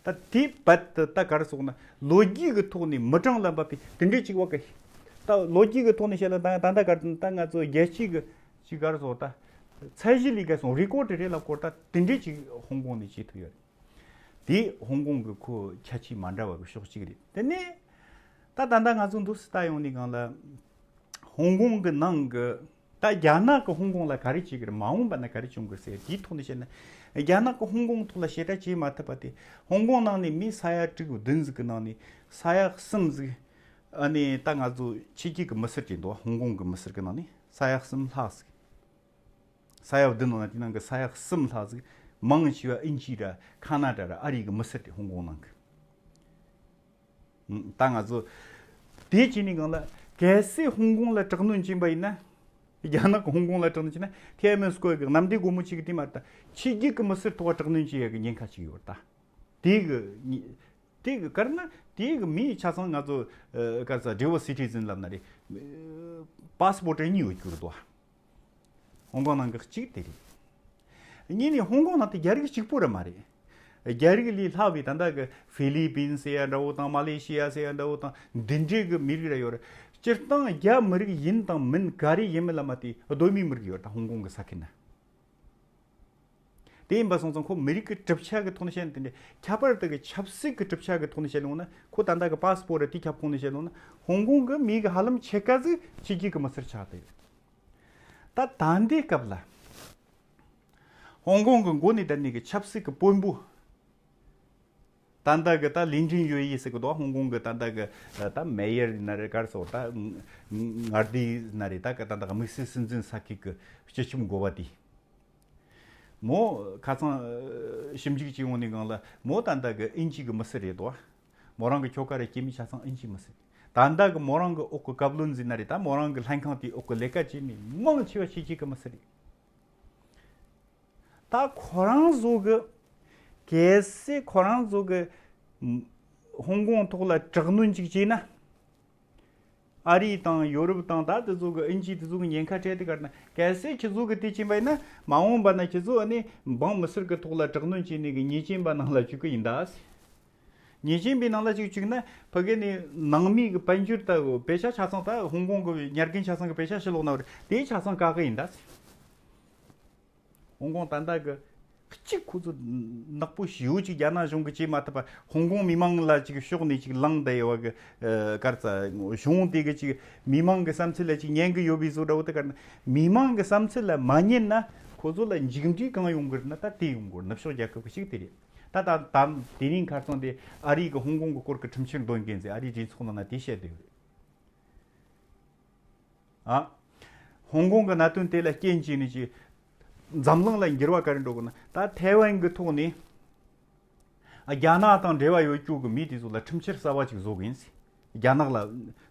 ད་དེ་བར་དུ་ད་ག་རེ་ཟེར་ན་ལོ་རྒྱུས་ཀྱི་ཐོག་ནས་མི་གྲངས་ལ་འབབ་པའི་དེ་འདྲའི་ཅིག་བ་གི། ད་ལོ་རྒྱུས་ཀྱི་ཐོག་ནས་བཤད་ལ་ད་ད་ད་ག་རེ་ད་ང་ཚོ་རྒྱལ་སྤྱི་གི་ཅིག་ག་རེ་ཟེར་ད་ཚད་གཞི་ལས་བརྒལ་སོང་རི་ཀོར་ཌི་རེད་ལབ་སྐོར་ད་དེ་འདྲའི་ཅིག་ཧོང་ཀོང་ནས་བྱེད་ཐུབ་ཡོད་རེད། དེ་ཧོང་ཀོང་གི་ཁོ་ཁྱད་ཆོས་མ་འདྲ་བ་གི་ཕྱོགས་གཅིག་རེད། དེ་ནས་ད་ད་ད་ང་ཚོ་འདུག་སེ་ལྟ་ཡོང་ནས་གང་ལ། ཧོང་ཀོང་གི་ནང་གི་ད་རྒྱ་ནག་གི་ཧོང་ཀོང་ལ་ག་རེ་བྱེད་ཀྱི་རེད། མ་འོངས་པ་ན་ག་རེ་བྱུང་གི་རེད་ཟེར་དེའི་ཐོག་ནས་བཤད་ན། རྒྱ་ནག་གི་ཧོང་ཀོང་ཐོག་ལ་ཞེ་དྲག་བྱེད་མ་ཐུབ་པ་དེ་ཧོང་ཀོང་ནང་ནས་མི་ས་ཡ་དྲུག་བདུན་ཟིག་གི་ནང་ནས་ས་ཡ་གསུམ་ཟིག་ཨ་ནི་ད་ང་ཚོ་ཕྱི་རྒྱལ་གི་མི་སེར་གྱི་འདུག་ཧོང་ཀོང་གི་མི་སེར་གི་ནང་ནས་ས་ཡ་གསུམ་ལྷག་ཟིག་ས་ཡ་བདུན་ནང་ན་དེ་ནང་གི་ས་ཡ་གསུམ་ལྷག་ཟིག་མང་ཆེ་བ་ཨིན་ཇི་ར་ཁ་ན་ཌ་ར་ཨ་རི་གི་མི་སེར་དེ་ཧོང་ཀོང་ནང་གི། ད་ང་ཚོ་དེ་བྱས་ནས་གང་ལ་གལ་སྲིད་ཧོང་ཀོང་ལ་དྲག་གནོན་བྱིན་པ་ཡིན་ན། རྒྱ་ནག་གི་ཧོང་ཀོང་ལ་དྲག་གནོན་བྱིན་ན་ཐེན་ཨན་མེན་སྐོར་གི་གནམ་བདེ་སྒོ་མོ་ཆེ་གི་དེ་མ་ད་ཕྱི་རྒྱལ་གི་མི་སེར་ཐོག་དྲག་གནོན་བྱེད་ཡ་གི་ཉེན་ཁ་ཅིག་ཡོད་ད། དེ་གི་དེ་གི་ག་རེ་ན་དེ་གི་མི་ཆ་ཚང་ང་ཚོ་ཨ་ག་རེ་ཟེར་ཌུ་ཨལ་སི་ཊི་ཛན་ལབ་ན་རེད། པ་སི་པོར་ཊ་གཉིས་ཡོད་རྒྱུ་རེད་དོ། ཧོང་ཀོང་ནང་གི་གཅིག་དེ་རེད། གཉིས་ནི་ཧོང་ཀོང་ནང་དེ་རྒྱ་རིགས་གཅིག་པོ་ར་མ་རེད། རྒྱ་རིགས་ལས་ལྷག་པའི་ད་ལྟ་གི་ཧྥི་ལི་པིན་ཟེར་ཡ་འདྲ་བོ་དང་མ་ལེ་ཤི་ཡ་ཟེར་ཡ་འདྲ་བོ་དང་འདི་འདྲའི་གི་མི་རིགས་ར་ཡོད་རེད། སྤྱིར་བཏང་རྒྱ་མི་རིགས་ཡིན་དང་མིན་ག་རེ་ཡིན་མིན་ལ་མ་དེ་གདོད་མའི་མི་རིགས་ཡོད་རེད་ད་ཧོང་ཀོང་གི་ས་ཁུལ་ན། དེ་ཡིན་པ་སོང་ཙང་ཁོ་མི་རིགས་ཀྱི་གྲུབ་ཆ་གི་ཐོག་ནས་བཤད་ན་དེ་འདྲ་ཁྱད་པར་དུ་གི་ཆབ་སྲིད་ཀྱི་གྲུབ་ཆ་གི་ཐོག་ནས་བཤད་ཡོང་ན་ཁོ་ད་ལྟ་གི་པ་སི་པོར་ཊ་དེ་ཁྱབ་ཁོངས་ནས་བཤད་ཡོང་ན་ཧོང་ཀོང་གི་མི་གི་ཧ་ལམ་ཕྱེད་ཀ་ཟིག་ཕྱི་རྒྱལ་གི་མི་སེར་ཆགས་བསྡད་ཡོད། ད་ད་ལྟའི་སྐབས་ལ་ཧོང་ཀོང་གི་མགོ་ནས་བསྡད་ནས་གི་ཆབ་སྲིད་ཀྱི་དཔོན་པོ། ད་ལྟ་གི་ད་ལི་ཁྲིན་ཡོ་ཡི་ཟེར་གི་འདུག་ཧོང་ཀོང་གི་ད་ལྟ་གི་ད་མེ་ཡར་ན་རེད་ག་རེ་ཟེར་ད་མངའ་སྡེ་ན་རེད་ད་གི་ད་ལྟ་དམིགས་བསལ་སྲིད་འཛིན་ས་ཁུལ་གི་སྤྱི་ཁྱབ་འགོ་པ་དེ། མོ་ཁ་སང་ཞིབ་འཇུག་བྱེད་ཡོང་ནས་གང་ལ་མོ་ད་ལྟ་གི་ཨིན་ཇི་གི་མི་སེར་རེད་དོ། མོ་རང་གི་ཁྱོ་ག་རེ་སྐྱེ་མི་ཆ་ཚང་ཨིན་ཇི་མི་སེར། ད་ལྟ་གི་མོ་རང་གི་འོག་གི་བཀའ་བློན་ཟེར་ན་རེད་ད་མོ་རང་གི་ལྷན་ཁང་དེའི་འོག་གི་ལས་ཀ་བྱེད་ནི་མང་ཆེ་བ་ཕྱི་རྒྱལ་གི་མི་སེར་རེད། ད་ཁོ་རང་ཚོ་གི་གལ་སྲིད་ཁོ་རང་ཚོ་གི་ ཧོང་ཀོང་ཐོག་ལ་དྲག་གནོན་ཅིག་བྱས་ན། ཨ་རི་དང་ཡོ་རོབ་དང་ད་དེ་ཚོ་གི་དབྱིན་ཇི་དེ་ཚོ་གི་ཉེན་ཁ་འཕྲད་དེ་གར་ན། གལ་སྲིད་ཁྱེད་ཚོ་གི་དེ་བྱས་པ་ཡིན་ན། མ་འོངས་པ་ན་ཁྱེད་ཚོ་ཨ་ནི་འབངས་མི་སེར་གི་ཐོག་ལ་དྲག་གནོན་བྱས་ནས་གི་ཉེས་ཅན་པ་ནང་ལ་བཅུག་གི་ཡིན་ད། ཉེས་ཅན་པའི་ནང་ལ་ཅིག་བཅུག་ན་ཕ་གི་ནི་ནང་མི་གི་དཔལ་འབྱོར་ད་པེ་ཤ་ཆ་ཚང་ད་ཧོང་ཀོང་གི་ཉར་མཁན་ཆ་ཚང་གི་པེ་ཤ་ཕྱི་ལོགས་ན་བར་དེའི་ཆ་ཚང་བཀག་གི་ཡིན་ད། ཧོང་ཀོང་ད་ལྟ་གི་གཅིག་ཁོ་ཚོ་ནག་པོ་ཞེ་པོ་ཅིག་རྒྱ་ནག་གཞུང་གིས་བྱེད་མ་ཐུབ་པ། ཧོང་ཀོང་མི་མང་ལ་ཅིག་ཕྱོགས་ནས་ཅིག་ལངས་བསྡད་ཡོད་པ་གི་ཨ་གར་ཙ་གཞུང་དེ་གི་ཅིག་མི་མང་གི་བསམ་ཚུལ་ལ་ཅིག་ཉན་གི་ཡོད་པའི་བཟོ་འདྲ་བོ་དེ་གར་ན། མི་མང་གི་བསམ་ཚུལ་ལ་མ་ཉན་ན་ཁོ་ཚོ་ལ་མཇུག་འབྲས་གང་ཡོང་གི་རེད་ན། ད་དེ་ཡོང་གི་རེད། ནུབ་ཕྱོགས་རྒྱལ་ཁབ་གི་ཅིག་དེ་རེད། ད་ད་ད་དེ་རིང་ཁ་སང་དེ་ཨ་རི་གི་ཧོང་ཀོང་གི་སྐོར་གི་ཁྲིམས་འཆར་འདོན་མཁན་ཟེར། ཨ་རིའི་གྲོས་ཚོགས་ནང་ན་དེ་བཤད་བསྡད་ཡོད་རེད། ཨ། ཧོང་ཀོང་གི་གནད་དོན་དེ་ལ་རྐྱེན་བྱས་ནས་ཀྱི་འཛམ་གླིང་ལ་འགྱུར་བ་ག་རེ་འགྲོ་དགོས་ན། ད་ཐའེ་ཝན་གྱི་ཐོག་ནས་རྒྱ་ནག་དང་འབྲེལ་བ་ཡོད་རྒྱུ་གི་མི་དེ་ཚོ་ལ་ཁྲིམས་འཆར་གསར་བ་ཅིག་བཟོ་དགོས་ཡིན། རྒྱ་ནག་ལ་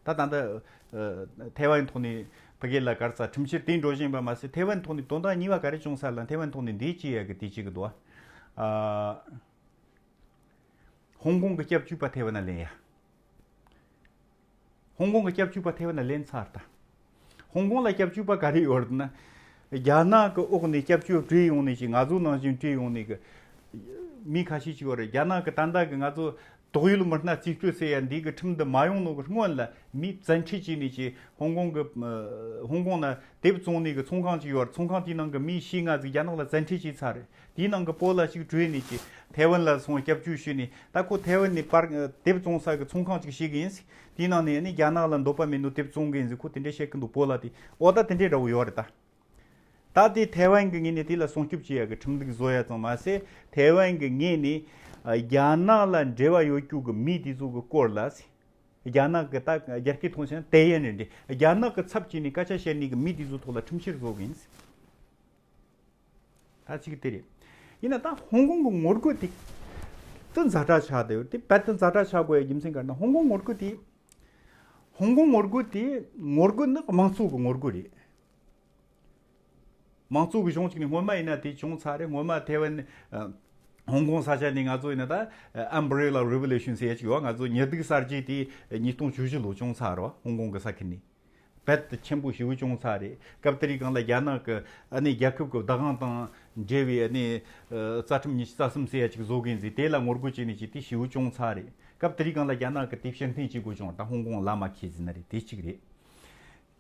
ད་ད་ལྟ་ཨ་ཐའེ་ཝན་ཐོག་ནས་ཕ་གི་ལ་ག་རེ་ཟ་ཁྲིམས་འཆར་དེ་འགྲོ་བཞིན་པ་མ་ཟད། ཐའེ་ཝན་ཐོག་ནས་དོན་དག་གཉིས་པ་ག་རེ་བྱུང་ས་ལ། ཐའེ་ཝན་ཐོག་ནས་འདི་ཅི་ཡ་གི་དེ་ཅིག་གི་འདུག་ཨ། ཧོང་ཀོང་གི་སྐྱབས་བཅོལ་བ་ཐའེ་ཝན་ལ་ལེན་ཡ། ཧོང་ཀོང་གི་སྐྱབས་བཅོལ་བ་ཐའེ་ཝན་ལ་ལེན་ཚར་ད། ཧོང་ཀོང་ལ་སྐྱབས་བཅོལ་བ་ག་རེ་ཡོད་རེད་ན། རྒྱ་ནག་གི་འོག་ནས་སྐྱབས་བཅོལ་བྲོས་ཡོང་ནས་ཀྱི་ང་ཚོ་ནང་བཞིན་བྲོས་ཡོང་ནས་གི་མི་ཁ་ཤས་ཅིག་ཡོད་རེད། རྒྱ་ནག་གི་ད་ལྟ་གི་ང་ཚོ་དོགས་ཡོད་མི་སྣ་རྩིས་སྤྲོད་ཟེར་ཡ་འདི་གི་ཁྲིམས་འདི་མ་ཡོང་ནོ་གི་སྔོན་ལ་མི་བཙན་ཁྲིད་བྱས་ནས་ཀྱི་ཧོང་ཀོང་གི་ཧོང་ཀོང་ན་དེབ་བཙོང་ནས་གི་ཚོང་ཁང་ཅིག་ཡོད་རེད། ཚོང་ཁང་དེའི་ནང་གི་མི་བཞི་ལྔ་ཟིག་རྒྱ་ནག་ལ་བཙན་ཁྲིད་བྱས་ཚར་རེད། དེའི་ནང་གི་སྤོ་ལགས་ཤིག་བྲོས་ནས་ཀྱི་ཐའེ་ཝན་ལ་སོང་སྐྱབས་བཅོལ་ཞུས་ནས། ད་ཁོ་ཐའེ་ཝན་ནས་པར་དེབ་བཙོང་ས་གི་ཚོང་ཁང་ཅིག་ཞིག་ཡིན། དེའི་ནང་ནས་ནི་རྒྱ་ནག་ལ་འདོད་པ་མེད་ནོ་དེབ་བཙོང་གི་ཡིན་ཟེར་ཁོ་དེ་འདྲས་བཤད་གི་འདུག་སྤོ་ལགས་དེ། འོ་ད་དེ་འདྲས་འདྲ་བོ་ཡོད་རེད་ད། ད་དེ་ཐའེ་ཝན་གི་ངོས་ནས་དེ་ལ་སྲུང་སྐྱོབ་བྱེད་ཡ་གི་ཁྲིམས་ལུགས་བཟོ་ཡ་ཙམ་མ་ཟད། ཐའེ་ཝན་གི་ངོས་ནས་རྒྱ་ནག་ལ་འབྲེལ་བ་ཡོད་རྒྱུ་གི་མི་དེ་ཚོ་གི་སྐོར་ལ། རྒྱ་ནག་གི་ད་རྒྱ་སྐད་ཐོག་བཤད་ན་ཏེ་ཡན་རེད་འདྲ། རྒྱ་ནག་གི་ཚབ་བྱས་ནས་སྐད་ཆ་བཤད་ནི་གི་མི་དེ་ཚོ་ཐོག་ལ་ཁྲིམས་འཆར་བཟོ་གི་ཡིན། ད་ཅིག་དེ་རེད། ཡིན་ན་ད་ཧོང་ཀོང་གི་ངོ་རྒོལ་དེ་དེ་ཛ་དྲག་ཆགས་བསྡད་ཡོད། དེ་རྦད་དེ་ཛ་དྲག་ཆགས་དགོས་ཡ་རྒྱུ་མཚན་ག་རེ་ན། ཧོང་ཀོང་ངོ་རྒོལ་དེ། ཧོང་ཀོང་ངོ་རྒོལ་དེ་ངོ་རྒོལ་ནི་དམངས་གཙོ་གི་ངོ་རྒོལ་རེད། དམངས་གཙོ་གི་གཞུང་གཅིག་ནས་སྔོན་མ་ཡིན་ན་དེ་བྱུང་ཚར་རེད། སྔོན་མ་ཐའེ་ཝན་ཨ་ཧོང་ཀོང་ས་ཆ་ནས་ང་ཚོ་ཡིན་ན་ད་Umbrella Revolution ཟེར་ཡ་ཅིག་ཡོད། ང་ཚོ་ཉི་གདུགས་གསར་བརྗེ་དེ་ཉིས་སྟོང་བཅུ་བཞི་ལོ་བྱུང་ཚར་རེད་བ། ཧོང་ཀོང་གི་ས་ཁུལ་ནས། རྦད་དེ་ཆེན་པོ་ཞེ་པོ་བྱུང་ཚར་རེད། སྐབས་དེ་རིང་སྒང་ལ་རྒྱ་ནག་གི་ཨ་ནི་རྒྱལ་ཁབ་ཀྱི་བདག་དབང་དང་འབྲེལ་བའི་ཨ་ནི་ཨ་རྩ་ཁྲིམས་ཉི་ཤུ་རྩ་གསུམ་ཟེར་ཡ་ཅིག་བཟོ་གི་ཡིན་ཟེར། དེ་ལ་ངོ་རྒོལ་བྱས་ནས་ཅིག་དེ་ཞེ་པོ་བྱུང་ཚར་རེད། སྐབས་དེ་རིང་སྒང་ལ་རྒྱ་ནག་གི་དེ་ཕྱིར་འཐེན་བྱེད་དགོས་བྱུང་བ། ད་ཧོང་ཀོང་ལ་མ་ཁེལ་ཟིན་ན་རེད། དེ་གཅིག་རེད།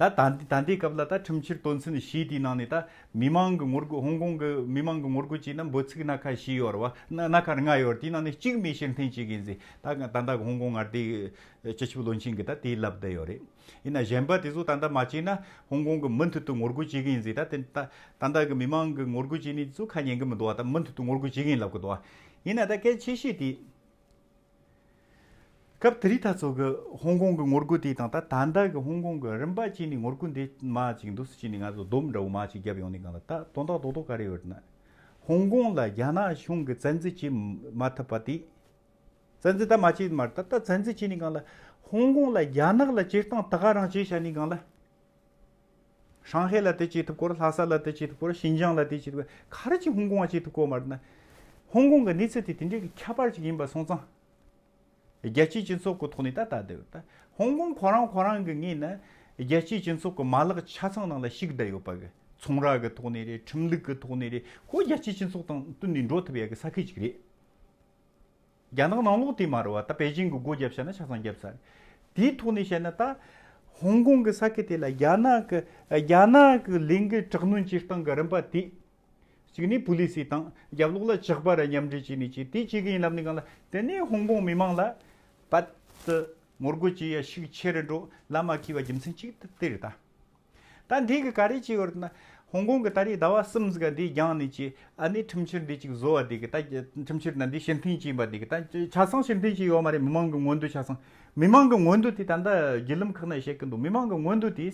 ད་ད་ད་ལྟའི་སྐབས་ལ་ད་ཁྲིམས་འཆར་དོན་ཚན་བཞི་དེའི་ནང་ནས་ད་མི་མང་གི་ངོ་རྒོལ། ཧོང་ཀོང་གི་མི་མང་གི་ངོ་རྒོལ་བྱས་ན་འབོད་ཚིག་སྣ་ཁ་བཞི་ཡོད་རེད་བ། སྣ་སྣ་ཁ་ལྔ་ཡོད་རེད། དེའི་ནང་ནས་གཅིག་མི་ཕྱིར་འཐེན་བྱེད་ཀྱི་ཡིན་ཟེར། ད་ད་ལྟ་གི་ཧོང་ཀོང་མངའ་སྡེའི་སྤྱི་ཁྱབ་བློན་ཆེན་གྱིས་ད་དེ་ལབ་བསྡད་ཡོད་རེད། ཡིན་ན་གཞན་པ་དེ་ཚོ་ད་ལྟ་མ་བྱས་ན་ཧོང་ཀོང་གི་མུ་མཐུད་དུ་ངོ་རྒོལ་བྱེད་ཀྱི་ཡིན་ཟེར། ད་དེ་ད་ད་ལྟ་གི་མི་མང་གི་ངོ་རྒོལ་བྱེད་ནི་དེ་ཚོ་ཁ་ཉན་གི་མི་འདུག་བ། ད་མུ་མཐུད་དུ་ངོ་རྒོལ་བྱེད་ཀྱི་ཡིན་ལབ་གི་འདུག་བ། ཡིན་ན་ད་གལ་ཆེ་ཤོས་དེ། སྐབས་དེ་རིང་ད་ཚོ་གི་ཧོང་ཀོང་གི་ངོ་རྒོལ་དེ་དང་ད་ད་ལྟ་གི་ཧོང་ཀོང་གི་རིམ་པ་བྱས་ནས་ངོ་རྒོལ་འདི་མ་ཅིག་འདུག་སེ་བྱས་ནས་ང་ཚོ་སྡོམ་འདྲ་བོ་མ་ཅིག་བརྒྱབ་ཡོང་ནས་སྒང་ལ། ད་དོན་དག་རྡོག་རྡོག་ག་རེ་ཡོད་ན། ཧོང་ཀོང་ལ་རྒྱ་ནག་གཞུང་གིས་བཙན་འཛུལ་བྱེད་མ་ཐུབ་པ་དེ། བཙན་འཛུལ་ད་མ་བྱེད་མ་རེད། ད་ད་བཙན་འཛུལ་བྱས་ནས་སྒང་ལ་ཧོང་ཀོང་ལ་རྒྱ་ནག་ལ་བྱེད་སྟངས་ད་ག་རང་བྱས་བཞག་ནས་སྒང་ལ། ཧྲང་ཧའེ་ལ་དེ་བྱེད་ཐུབ་ཀྱི་རེད། ལྷ་ས་ལ་དེ་བྱེད་ཐུབ་ཀྱི་རེད། ཤིན་ཅང་ལ་དེ་བྱེད་ཐུབ་ཀྱི་རེད། ག་རེ་ཅིག་ཧོང་ཀོང་ང་བྱེད་ཐུབ་ཀྱི་ཡོད་མ་རེད་ན། ཧོང་ཀོང་གི་གནས་ཚུལ་དེ་དེ་འདྲའི་གི་ཁྱད་པར་ཅིག་ཡིན་པ་སོང་ཙང་། རྒྱལ་སྤྱིའི་སྤྱི་ཚོགས་ཀྱི་ཐོག་ནས་ད་ལྟ་དེ་ད་ཧོང་ཀོང་ཁོ་རང་ཁོ་རང་གི་ངོས་ནས་རྒྱལ་སྤྱིའི་སྤྱི་ཚོགས་ཀྱི་མ་ལག་ཆ་ཚང་ནང་ལ་ཞུགས་བསྡད་ཡོད་པ་གི། ཚོང་ར་གི་ཐོག་ནས་རེད། ཁྲིམས་ལུགས་ཀྱི་ཐོག་ནས་རེད། ཁོ་རྒྱལ་སྤྱིའི་སྤྱི་ཚོགས་དང་བསྟུན་ནས་འགྲོ་ཐུབ་ཡ་གི་ས་ཁུལ་ཅིག་རེད། རྒྱ་ནག་ནང་ལོགས་དེ་མ་རེད་བ། ད་པེ་ཅིང་གི་སྒོ་བརྒྱབ་བྱས་ན་ཆ་ཚང་བརྒྱབ་ཚར། དེའི་ཐོག་ནས་བཤད་ན་ད་ཧོང་ཀོང་གི་ས་ཁུལ་དེ་ལ་རྒྱ་ནག་གི་རྒྱ་ནག་གི་ལས་འགུལ་དྲག་གནོན་བྱེད་སྟངས་ཀྱི་རིམ་པ་དེ། གཅིག་ནི་པུ་ལི་སི་དང་རྒྱབ་ལོགས་ལ་ཇག་པ་ར་མཉམ་འབྲེལ་བྱས་ནས་ཅིག་དེ་བྱེད་ཀྱི་ཡིན་ལབ་ནས་སྒང་ལ། དེ་ནས་ཧོང་ཀོང་མི་མང་ལ་རྦད་དེ་ངོ་རྒོལ་བྱེད་ཡ་ཤུགས་ཆེ་རུ་འགྲོ་ལ་མ་ཁེལ་བ་རྒྱུ་མཚན་གཅིག་དེ་དེ་རེད་ད། ད་འདི་གི་ག་རེ་བྱས་ཡོད་རེད་ན། ཧོང་ཀོང་གི་ད་རེས་ཟླ་བ་གསུམ་ཟིག་ག་འདི་བརྒྱངས་ནས་ཅིག་ཨ་ནི་ཁྲིམས་འཆར་འདི་ཅིག་བཟོ་བ་འདི་གི་ད་ཁྲིམས་འཆར་ན་འདི་ཕྱིར་འཐེན་བྱས་པ་འདི་གི་ད་ཆ་ཚང་ཕྱིར་འཐེན་བྱས་ཡོད་མ་རེད། མི་མང་གི་མངོན་འདོད་ཆ་ཚང་། མི་མང་གི་མངོན་འདོད་དེ་ད་ལྟ་བརྒྱུད་ལམ་ཁག་ན་བཤད་གི་འདུག་མི་མང་གི་མངོན་འདོད་དེ།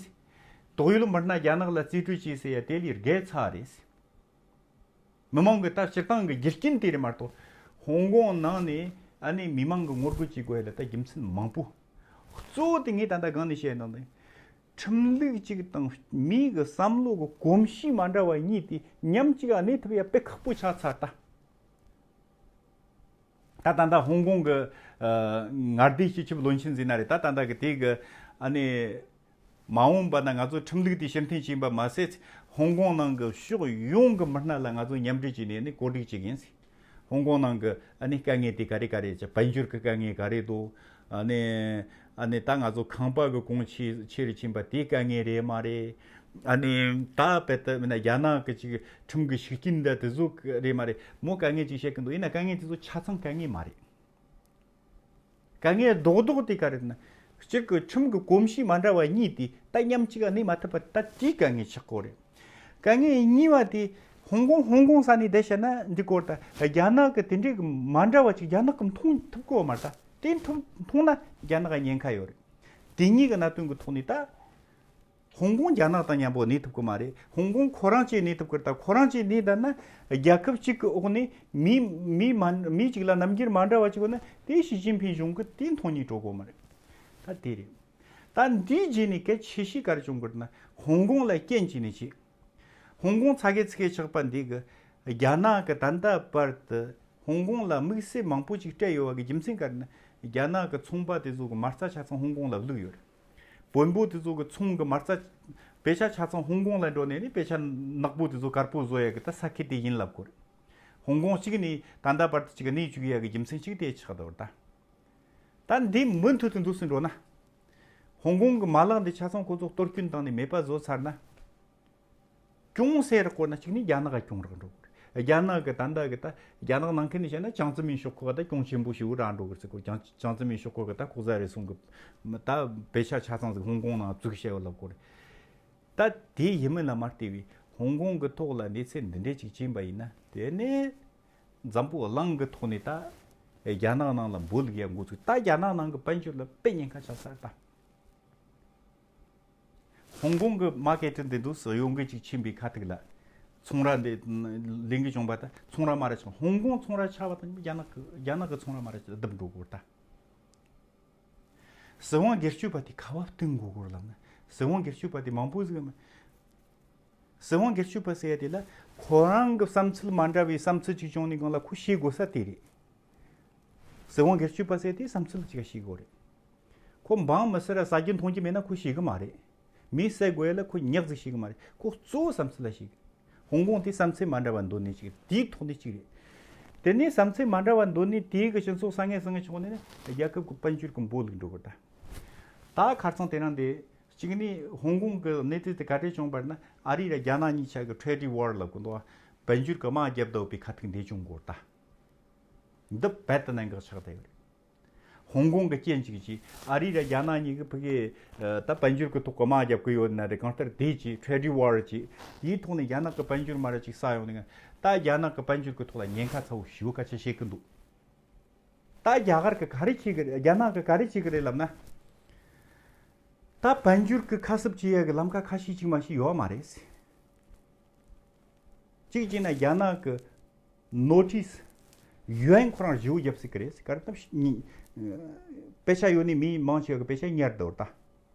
དོགས་ཡོད་མི་སྣ་རྒྱ་ནག་ལ་རྩིས་སྤྲོད་བྱས་ཟེར་ཡ་དེ་ལས་བརྒལ་ཚར་རེད། མི་མང་གི་ད་སྤྱིར་བཏང་གི་རྒྱུ་རྐྱེན་དེ་རེད་མ་གཏོགས། ཧོང་ཀོང་ནང་ནས་ཨ་ནི་མི་མང་གི་ངོ་རྒོལ་བྱེད་དགོས་ཡ་ལ་ད་རྒྱུ་མཚན་མང་པོ། གཙོ་བོ་དེ་ངས་ད་ལྟ་སྒང་ནས་བཤད་ནང་དེ། ཁྲིམས་ལུགས་གཅིག་དང་མི་གི་བསམ་བློ་གི་གོམས་གཤིས་མ་འདྲ་བ་གཉིས་དེ་མཉམ་གཅིག་ག་གནས་ཐུབ་ཡ་དཔེ་ཁག་པོ་ཆགས་ཚར་ད། ད་ད་ལྟ་ཧོང་ཀོང་གི་ཨ་མངའ་སྡེའི་སྤྱི་ཁྱབ་བློན་ཆེན་ཟེར་ན་རེད། ད་ད་ལྟ་གི་དེ་གི་ཨ་ནི་མ་འོངས་པ་ན་ང་ཚོ་ཁྲིམས་ལུགས་དེ་ཕྱིར་འཐེན་བྱས་པ་མ་ཟད། ཧོང་ཀོང་ནང་གི་ཕྱོགས་ཡོངས་ཀྱི་མི་སྣ་ལ་ང་ཚོ་མཉམ་འབྲེལ་བྱས་ནས་ནི་གོ་སྒྲིག་བྱེད་ཀྱི་ཡིན། ཧོང་ཀོང་ནང་གི་ཨ་ནི་དཀའ་ངལ་དེ་ག་རེ་ག་རེ་བྱ། དཔལ་འབྱོར་གྱི་དཀའ་ངལ་ག་རེ་འདུག་ཨ་ནི་ཨ་ནི་ད་ང་ཚོ་ཁང་པ་གི་གོང་ཆེ་ཆེ་རུ་ཕྱིན་པ་དེ་དཀའ་ངལ་རེད་མ་རེད། ཨ་ནི་ད་དཔེ་ལྟ་མིན་ན་རྒྱ་ནག་གི་ཅིག་ཁྲིམས་ཀྱི་ཤུགས་རྐྱེན་འདི་དེ་ཚོ་རེད་མ་རེད། མོ་དཀའ་ངལ་ཅིག་བཤད་ཀྱི་འདུག་ཡིན་ན་དཀའ་ངལ་དེ་ཚོ་ཆ་ཚང་དཀའ་ངལ་མ་རེད། དཀའ་ངལ་རྡོག་རྡོག་དེ་ག་རེ་ན། སྤྱིར་གྱི་ཁྲིམས་ཀྱི་གོམས་གཤིས་མ་འདྲ་བ་གཉིས་དེ་ད་མཉམ་གཅིག་ག་གནས་མ་ཐུབ་པ་ད་དེའི་དཀའ་ངལ་ཆགས་ཀྱི་ཡོད་རེད། དཀའ་ངལ་གཉིས་པ་དེ་ཧོང་ཀོང་ཧོང་ཀོང་ས་ནས་བསྡད་བཤད་ན་འགྲིག་གི་ཡོད་རེད། ད་རྒྱ་ནག་གི་དེ་འདྲའི་གི་མ་འདྲ་བ་ཅིག་རྒྱ་ནག་གིས་མཐོང་ཐུབ་ཀྱི་ཡོད་མ་རེད། ད་དེ་མཐོང་མཐོང་ན་རྒྱ་ནག་ག་ཉེན་ཁ་ཡོད་རེད། དེ་གཉིས་ཀྱི་གནད་དོན་གྱི་ཐོག་ནས་ད། ཧོང་ཀོང་རྒྱ་ནག་དང་མཉམ་པོ་གནས་ཐུབ་ཀྱི་མ་རེད། ཧོང་ཀོང་ཁོ་རང་གཅིག་གནས་ཐུབ་ཀྱི་རེད། ད་ཁོ་རང་གཅིག་གནས་ད་ན་རྒྱལ་ཁབ་གཅིག་གི་འོག་ནས་མི་མི་མ་མི་གཅིག་ལ་རྣམ་འགྱུར་མ་འདྲ་བ་གཅིག་ཡོད་ན་དེ་ཞི་ཅིན་ཕིང་གཞུང་གིས་དེ་མཐོང་སྙིང་འདོད་ཀྱི་མ་རེད། ད་དེ་རེད། ད་འདིའི་རྗེས་ནས་གལ་ཆེ་ཤོས་ག་རེ་བྱུང་གི་རེད་ན། ཧོང་ཀོང་ལ་རྐྱེན་བྱས་ནས་བྱས། ཧོང་ཀོང་ཚ་གེ་ཚི་གེ་ཆགས་པ་འདི་གི་རྒྱ་ནག་གི་ད་ལྟ་བར་དུ་ཧོང་ཀོང་ལ་དམིགས་བསལ་མང་པོ་ཅིག་སྤྲད་ཡོད་པ་གི་རྒྱུ་མཚན་ག་རེ་ན། རྒྱ་ནག་གི་ཚོང་པ་དེ་ཚོ་གི་མ་རྩ་ཆ་ཚང་ཧོང་ཀོང་ལ་བླུགས་ཡོད་རེད། བོན་པོ་དེ་ཚོ་གི་ཚོང་གི་མ་རྩ་པེ་ཤ་ཆ་ཚང་ཧོང་ཀོང་ལ་འགྲོ་ནས་ནི་པེ་ཤ་ནག་པོ་དེ་ཚོ་དཀར་པོ་བཟོ་ཡ་གི་ད་ས་ཁུལ་དེ་ཡིན་ལབ་གོ་རེད། ཧོང་ཀོང་གཅིག་ནས་ད་ལྟ་བར་དུ་གཅིག་གནས་བཅུག་ཡ་གི་རྒྱུ་མཚན་གཅིག་དེ་ཆགས་བསྡད་ཡོད་རེད་ད། ད་འདི་མུ་མཐུད་དུ་འདུག་སེ་འགྲོ་ན། ཧོང་ཀོང་གི་མ་ལག་འདི་ཆ་ཚང་ཁོ་ཚོ་གཏོར་སྐྱོན་བཏང་ནས་མེད་པ་བཟོ་ཚར་ན། ཅུང་ཟད་རེ་འགོར་ན་གཅིག་ནི་རྒྱ་ནག་ག་གྱོང་རག་འགྲོ་གི་རེད། རྒྱ་ནག་གི་ད་ལྟ་གི་ད་རྒྱ་ནག་ནང་ཁུལ་ནས་བཤད་ན་ཅང་ཙེ་མིན་ཤོག་ཁག་ག་ད་གྱོང་ཆེན་པོ་ཞིག་རག་འགྲོ་གི་རེད་ཟེར་གོ། ཅང་ཅང་ཙེ་མིན་ཤོག་ཁག་གི་ད་ལྐོག་ཟ་རེ་ཟུང་གི་ད་པེ་ཤ་ཆ་ཚང་ཟིག་ཧོང་ཀོང་ནང་བཙུགས་བྱས་ཡོད་ལབ་གོ་རེད། ད་དེ་ཡིན་མིན་ལ་མ་ལྟོས་པའི་ཧོང་ཀོང་གི་ཐོག་ལ་གནས་ཚུལ་འདི་འདྲས་ཅིག་ཕྱིན་པ་ཡིན་ན། དེ་ནས་འཛམ་བུ་གླིང་གི་ཐོག་ནས་ད་རྒྱ་ནག་ནང་ལ་འབོད་ལུག་ཡ་འགོ་ཚུགས། ད་རྒྱ་ནག་ནང་གི་དཔལ་འབྱོར་ལ་དཔེ་ཉེན་ཁ་ཆགས་ཚར་ད། ཧོང་ཀོང་གི་མར་ཀེ་ཊི་འདི་འདུག་སེ་གཡོ་འགུལ་ཅིག་ཕྱིན་པའི་ཁ་ཐུག་ལ། ཚོང་ར་འདི་ལས་འགུལ་བྱུང་བ་ད་ཚོང་ར་མ་ར་ཆགས། ཧོང་ཀོང་ཚོང་ར་ཆགས་པ་དང་རྒྱ་ནག་གི་རྒྱ་ནག་གི་ཚོང་ར་མ་ར་ཆགས་བརྡབ་འགྲོ་གོ་ད། སྲིད་དབང་སྒེར་གཅོད་པ་དེ་ཁ་བ་བཏོན་དགོས་གོ་ལབ་ན། སྲིད་དབང་སྒེར་གཅོད་པ་དེ་མང་པོ་ཟིག་མ། སྲིད་དབང་སྒེར་གཅོད་པ་ཟེར་ཡ་དེ་ལ་ཁོ་རང་གི་བསམ་ཚུལ་མ་འདྲ་བའི་བསམ་ཚུལ་ཅིག་བྱུང་ནས་གང་ལ་ཁོ་ཤེས་དགོས་ས་དེ་རེད། སྲིད་དབང་སྒེར་གཅོད་པ་ཟེར་དེ་བསམ་ཚུལ་ཅིག་ཤེས་དགོས་རེད། ཁོ་འབངས་མི་སེར་ཟ་རྒྱུ་འཐུང་རྒྱུ་མེད་ན་ཁོ་ཤེས་གི་མ་རེད། མི་བསད་དགོས་ཡ་ལ་ཁོ་ཉག་ཟིག་ཤེས་གི་མ་རེད། ཁོ་གཙོ་བོ་བསམ་ཚུལ་ལ་ཤེས་གི། ཧོང་ཀོང་དེ་བསམ་ཚུལ་མ་འདྲ་བ་འདོད་ནི་ཅིག་རེད། དེའི་ཐོག་ནས་ཅིག་རེད། དེ་ནས་བསམ་ཚུལ་མ་འདྲ་བ་འདོད་ནི་དེའི་གི་སྤྱི་ཚོགས་ས་ངན་ས་ངན་ཆགས་ནས་ནི་རྒྱལ་ཁབ་ཀྱི་དཔལ་འབྱོར་གྱི་འབོད་ལུག་འགྲོ་གི་རེད་ད། ད་ཁ་རྩང་དེ་རིང་དེ་གཅིག་ནི་ཧོང་ཀོང་གི་གནས་ཚུལ་དེ་ག་འདྲས་བྱུང་བར་ན། ཨ་རི་ར་རྒྱ་ནག་གཉིས་ཆ་གི་ཊེ་རི་ཌི་ཝར་ལབ་གི་འདུག་དཔལ་འབྱོར་གི་དམག་རྒྱབ་བསྡད་པའི་ཁ་ཐུག་འདི་བྱུང་གོ་ད། འདི་རྦད་དེ་གནད་འགག་ཆགས་བསྡད་ཡོད་རེད། ཧོང་ཀོང་གི་རྐྱེན་གཅིག་གིས་ཨ་རི་ར་རྒྱ་ནག་གཉིས་ཀྱི་ཕ་གི་ད་དཔལ་འབྱོར་གི་ཐོག་གི་དམག་རྒྱབ་གི་ཡོད་ན་རེད། གང་ལྟར་དེ་གི་ཊེ་རི་ཌི་ཝར་གི་དེའི་ཐོག་ནས་རྒྱ་ནག་གི་དཔལ་འབྱོར་མ་ར་ཅིག་ས་ཡོང་ནས་ད་རྒྱ་ནག་གི་དཔལ་འབྱོར་གི་ཐོག་ལ་ཉེན་ཁ་ཚ་བོ་ཞེ་པོ་ག་ཚོད་བྱེད་གི་འདུག་ད་རྒྱ་གར་གི་ག་རེ་བྱེད་གི་རེད། རྒྱ་ནག་གི་ག་རེ་བྱེད་གི་རེད་ལབ་ན། ད་དཔལ་འབྱོར་གི་ཁ་གསབ་བྱེད་ཡ་གི་ལམ་ཁ་ཁ་ཤས་ཅིག་མ་ཞིག་ཡོད་མ་རེད། གཅིག་བྱས་ན་རྒྱ་ནག་གི་ནོ་ཊིས་ཡུ་ཨེན་ཁོ་རང་ཞེ་པོ་རྒྱབ་སྲིད་གི་རེད། ག་རེ་ལྟར་ནི་པེ་ཤ་ཡོད་ནི་མི་མང་ཆེ་བ་གི་པེ་ཤ་ཉར་འདུག་ད།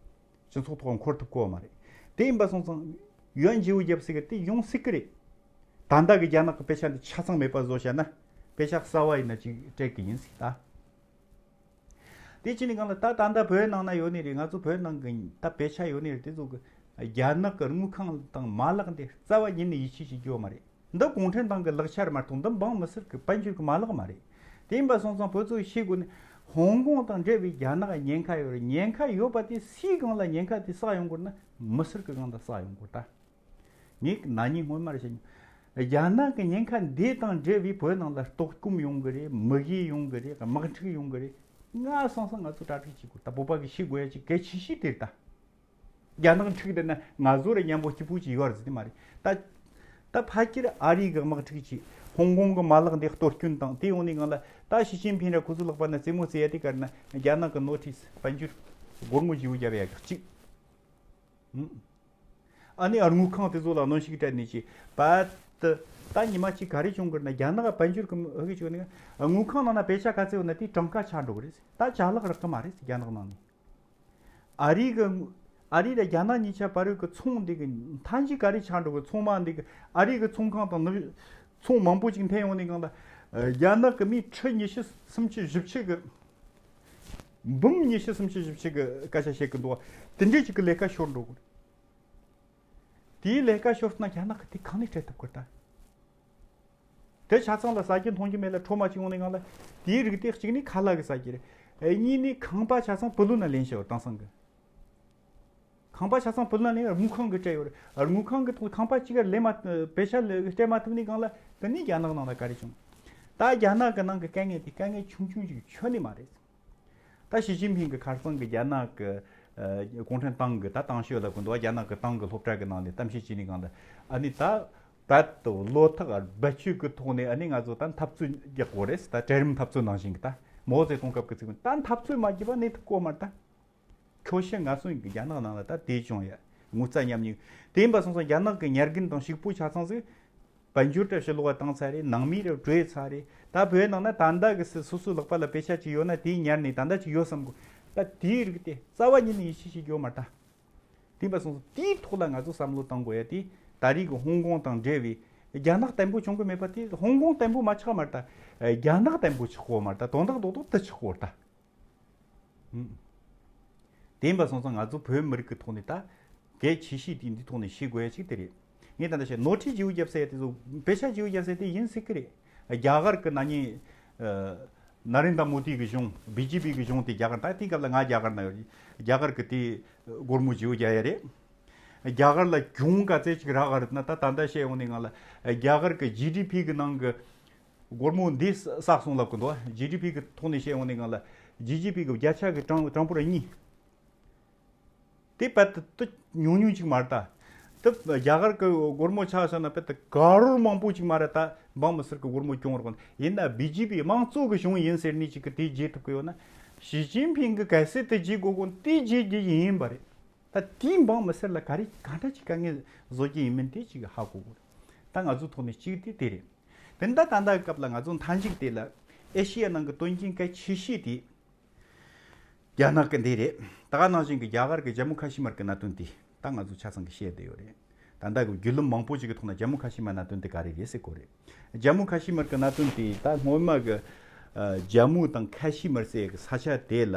སྤྱི་ཚོགས་ཐོག་འཁོར་ཐུབ་གོ་མ་རེད། དེ་ཡིན་པ་སོང་ཙང་ཡུ་ཨེན་ཞེ་པོ་རྒྱབ་སྲིད་གི་དེ་ཡོང་སྲིད་གི་རེད། ད་ལྟ་གི་རྒྱ་ནག་གི་པེ་ཤ་འདི་ཆ་ཚང་མེད་པ་བཟོ་བྱས་ན་པེ་ཤ་གསར་པ་ཡིན་ན་ཅིག་སྤྲད་གི་ཡིན་སྲིད་ད། དེ་ཅི་ནས་གང་ལ་ད་ད་ལྟ་བོད་ནང་ན་ཡོད་ནི་རེད། ང་ཚོ་བོད་ནང་གི་ད་པེ་ཤ་ཡོད་ནི་རེད། དེ་ཚོ་གི་རྒྱ་ནག་གི་དངུལ་ཁང་དང་མ་ལག་འདི་རྩ་བ་ཉིད་ནས་ཡིད་ཆེས་བྱེད་རྒྱུ་ཡོད་མ་རེད། འདི་གུང་ཁྲན་ཏང་གི་ལག་ཆ་རེད་མ་གཏོགས་འདི་འབངས་མི་སེར་གི་དཔལ་འབྱོར་གི་མ་ལག་མ་རེད། དེ་ཡིན་པ་སོང་ཙང་བོད་ཚོས་ཤེས་དགོས་ནི། ཧོང་ཀོང་དང་འབྲེལ་བའི་རྒྱ་ནག་ཉེན་ཁ་ཡོད་རེད། ཉེན་ཁ་ཡོད་པ་དེ་སུའི་སྒང་ལ་ཉེན་ཁ་དེ་བསགས་ཡོང་དགོས་ན་མི་སེར་གི་སྒང་ལ་བསགས་ཡོང་དགོས་ད། ངས་ན་ནིང་སྔོན་མར་བཤད་མྱོང་། རྒྱ་ནག་གི་ཉེན་ཁ་འདི་དང་འབྲེལ་བའི་བོད་ནང་ལ་ལྟོགས་སྐོམ་ཡོང་གི་རེད། མི་གི་ཡོང་གི་རེད། དམག་འཁྲུག་ཡོང་གི་རེད། ང་སང་སང་ང་ཚོ་གྲ་སྒྲིག་བྱེད་དགོས། ད་བོད་པ་གི་ཤེས་དགོས་ཡ་ཅིག་གལ་ཆེ་ཤོས་དེ་རེད་ད། རྒྱ་ནག་འཁྲུག་བསྡད་ན་ང་ཚོ་ར་མཉམ་པོ་སྐྱིད་པོ་ཅིག་ཡོད་རེད་ཟེར་དེ་མ་རེད་ད། ད་ཕལ་ཆེར་ཨ་རི་གི་དམག་འཁྲུག་ཅིག་ཧོང་ཀོང་གི་མ་ལག་འདི་གཏོར་སྐྱོན་བཏང་དེ་ཡོང་ནི་སྒང་ལ་ད་ཞི་ཅིན་ཕིང་ར་ཁོ་ཚོ་ལག་པ་ན་རྩེད་མོ་རྩེ་ཡ་དེ་ག་རེ་ན་རྒྱ་ནག་གི་ནོ་ཊིས་དཔལ་འབྱོར་སྒོར་མོ་བཞི་བོ་བརྒྱབ་ཡ་གི་གཅིག་ཨ་ནི་དངུལ་ཁང་དེ་ཚོ་ལ་གནོན་ཤུགས་སྤྲད་ནས་ཅིག་པད་ད་ཉི་མ་གཅིག་ག་རེ་བྱུང་གི་རེད་ན། རྒྱ་ནག་དཔལ་འབྱོར་གི་ཨ་གི་ཅིག་ནི་དངུལ་ཁང་ནང་ན་པེ་ཤ་ག་ཚོད་ཡོད་ན་དེ་གྲངས་ཀ་ཆག་འགྲོ་གི་རེད། ད་ཅ་ལག་རག་གི་མ་རེད་རྒྱ་ནག་ནང་ནས། ཨ་རི་གི་ཨ་རི་དང་རྒྱ་ནག་གཉིས་ཆ་བར་གི་ཚོང་འདི་གི་མཐའ་མཇུག་ག་རེ་ཆགས་འགྲོ་གི། ཚོང་མ་འདི་གི་ཨ་རི་གི་ཚོང་ཁང་དང་ནུབ་ཚོང་མང་པོ་ཅིག་འཐེན་ཡོང་ནས་གང་ལ་ རྒྱ་ནག་གི་མི་ཁྲི་ཉི་ཤུ་སུམ་ཅུ་བཞི་བཅུ་གི། འབུམ་ཉི་ཤུ་སུམ་ཅུ་བཞི་བཅུ་གི་སྐད་ཆ་བཤད་གི་འདུག་བ། དེ་འདྲའི་ཅིག་གི་ལས་ཀ་ཤོར་འགྲོ་གི་རེད། དེའི་ལས་ཀ་ཤོར་ན་རྒྱ་ནག་གི་དེ་གང་ནས་སྤྲད་ཐུབ་གི་རེད་ད། དེ་ཆ་ཚང་ལ་ཟ་རྒྱུ་འཐུང་རྒྱུ་མེད་ལ་ཁྲོ་མ་ཅིག་ཡོང་ནས་ང་ལ། དེའི་རིགས་དེ་གཅིག་ནི་ཁ་ལག་གི་ཟ་རྒྱུ་རེད། གཉིས་ནི་ཁང་པ་ཆ་ཚང་པུ་ལུན་ན་ལེན་བྱས་བ། དེང་སང་གི་ཁང་པ་ཆ་ཚང་པུ་ལུན་ན་ལེན་ར་དངུལ་ཁང་གི་སྤྲད་ཡོད་རེད། དངུལ་ཁང་གི་ཐོག་ཁང་པ་གཅིག་ག་ལེན་མ། པེ་ཤ་ལ་སྤྲད་མ་ཐུབ་ནི་སྒང་ལ་དེ་ནི་རྒྱ་ནག་ནང་ལ་ག་རེ་བྱུང་། ད་རྒྱ་ནག་གི་ནང་གི་དཀའ་ངལ་དེ་དཀའ་ངལ་ཆུང་ཆུང་ཅིག་ཁྱོན་ནས་མ་རེད། ད་ཞི་ཅིན་ཕིང་གི་ཁ་སང་གི་རྒྱ་ནག་གི་ཨ་གུང་ཁྲན་ཏང་གི་ད་ཏང་ཤོག་ལ་གོ་འདུག་རྒྱ་ནག་གི་ཏང་གི་སློབ་གྲྭ་གི་ནང་ནས་གཏམ་བཤད་བྱས་ནི་སྒང་ལ། ཨ་ནི་ད་བར་དུ་བློ་ཐག་རྦད་ཆོད་ཀྱི་ཐོག་ནས་ཨ་ནི་ང་ཚོ་ད་འཐབ་རྩོད་རྒྱག་དགོས་རེད། ད་གྲལ་རིམ་འཐབ་རྩོད་ནང་བཞིན་གྱི། ད་མའོ་ཙེ་ཏུང་སྐབས་ཀྱི་ཚིག་ད་འཐབ་རྩོད་མ་བགྱིས་པ་གནས་ཐུབ་ཀྱི་ཡོད་མ་རེད་ད། ཁྱོ་ཤི་ང་སོང་གི་རྒྱ་ནག་ནང་ལ་ད་དེ་བྱུང་ཡ། ངོ་ཚ་མཉམ་ཉིད་དེ་ཡིན་པ་སོང་ཙང་རྒྱ་ནག་གི་ཉར་རྒན་དང་ཕྱུག་པོ་ཆ་ཚང་ཟིག་དཔལ་འབྱོར་ར་ཕྱི་ལོགས་བཏང་ཚར་རེད། ནང་མི་ར་བྲོས་ཚར་རེད། ད་བོད་ནང་ན་ད་ལྟ་གི་སི་སོ་སོའི་ལག་པ་ལ་པེ་ཤ་ཅིག་ཡོད་ན་དེ་ཉར་ནས་ད་ལྟ་ཅིག་ཡོད་བསམ་གོ། ད་དེའི་རིགས་དེ་རྩ་བ་ཉིད་ནས་ཡིད་ཆེས་བྱེད་རྒྱུ་ཡོད་མ་རེད་ད། དེ་ཡིན་པ་སོང་ཙང་དེའི་ཐོག་ལ་ང་ཚོ་བསམ་བློ་གཏང་དགོས་ཡ་དེ། ད་རེས་ཀྱི་ཧོང་ཀོང་དང་འབྲེལ་བའི་རྒྱ་ནག་བརྟན་པོ་བྱུང་གི་མེད་པ་དེ། ཧོང་ཀོང་བརྟན་པོ་མ་ཆགས་མ་རེད་ད། རྒྱ་ནག་བརྟན་པོ་ཆགས་ཀྱི་ཡོད་མ་རེད་ད། དོན་དག་རྡོག་རྡོག་དེ་ཆགས་ཀྱི་ཡོད་རེད་ད། དེ་ཡིན་པ་སོང་ཙང་ང་ཚོ་བོད་མི་རིགས་ཀྱི་ཐོག་ནས་ད་གལ་ཆེ་ཤོས་དེ་འདི་ཐོག་ནས་ཤེས་དགོས་ཡ་གཅིག་དེ་རེད། ངས་ད་ལྟ་བཤད་ནོར་འཁྲུལ་བརྗེ་པོ་བརྒྱབ་ཟེར་ཡ་དེ་ཚོ་པེ་ཤ་བརྗེ་པོ་བརྒྱབ་ཟེར་དེ་ཡིན་སྲིད་ཀྱི་རེད། རྒྱ་གར་གྱི་ན་ནིང་ཨ་ན་རེན་དྲ་མོ་དི་གི་གཞུང་། བི་ཇེ་པི་གི་གཞུང་དེ། རྒྱ་གར་ད་དེའི་སྐབས་ལ་ང་རྒྱ་གར་ན་ཡོད། རྒྱ་གར་གྱི་དེ་སྒོར་མོ་བརྗེ་པོ་རྒྱག་ཡ་རེད། རྒྱ་གར་ལ་གྱོང་ག་ཚད་ཅིག་རག་ག་རེད་ན། ད་ད་ལྟ་བཤད་ཡོང་ནས་ང་ལ་རྒྱ་གར་གྱི་ཇི་ཌི་པི་གི་ནང་གི་སྒོར་མོ་འདི་བསགས་སོང་ལབ་གི་འདུག་ཇི་ཌི་པི་གི་ཐོག་ནས་བཤད་ཡོང་ནས་ང་ལ་ཇི་ཌི་པི་གི་བརྒྱ་ཆ་གི་གྲངས་གྲངས་འབོར་གཉིས། དེ་དཔེ་ད་ཏུ་ཉུང་ཉུང་ཅིག་མ་རེད་ད། དེ་རྒྱ་གར་གི་སྒོར་མོ་ཆ་བཞག་ན་དཔེ་ད་ཀ་རོར་མང་པོ་ཅིག་མ་རེད་ད། འབངས་མི་སེར་གི་སྒོར་མོ་གྱོང་རག་གི་ཡིན་ན། བི་ཇེ་པི་དམངས་གཙོ་གི་གཞུང་ཡིན་ཟེར་ནས་ཅིག་གི་དེ་བརྗེ་ཐུབ་གི་ཡོད་ན། ཞི་ཅིན་ཕིང་གི་གལ་སྲིད་དེ་བརྗེ་དགོས་དགོས་དེ་བརྗེ་རྒྱུ་ཡིན་པ་རེད། ད་དེའི་འབངས་མི་སེར་ལ་ག་རེ་གང་འདྲ་ཅིག་དཀའ་ངལ་བཟོ་རྒྱུ་ཡིན་མིན་དེ་ཅིག་ཧ་གོ་དགོས་རེད། ད་ང་ཚོ་ཐོག་ནས་གཅིག་དེ་དེ་རེད། དེ་འདྲ་ད་ལྟ་སྐབས་ལ་ང་ཚོ་མཐའ་མཇུག་དེ་ལ་ཨེ་ཤི་ཡ་ནང་གི་དོན་རྐྱེན་གལ་ཆེ་ཤོས་དེ་རྒྱ་ནག་གི་འདི་རེད། ད་ག་ནང་བཞིན་གྱི་རྒྱ་གར་གྱི་ཇམ་མུ་ཁ་ཤི་མར་གྱི་གནད་དོན་དེ་ད་ང་ཚོ་ཆ་ཚང་གི་བཤད་བསྡད་ཡོད་རེད། ད་ལྟ་གི་བརྒྱུད་ལམ་མང་པོ་ཞིག་གི་ཐོག་ནས་ཇམ་མུ་ཁ་ཤི་མར་གནད་དོན་དེ་ག་རེ་རེད་ཟེར་གོ་རེད། ཇམ་མུ་ཁ་ཤི་མར་གྱི་གནད་དོན་དེ་ད་སྔོན་མ་གི་ཨ་ཇམ་མུ་དང་ཁ་ཤི་མར་ཟེར་གི་ས་ཆ་དེ་ལ་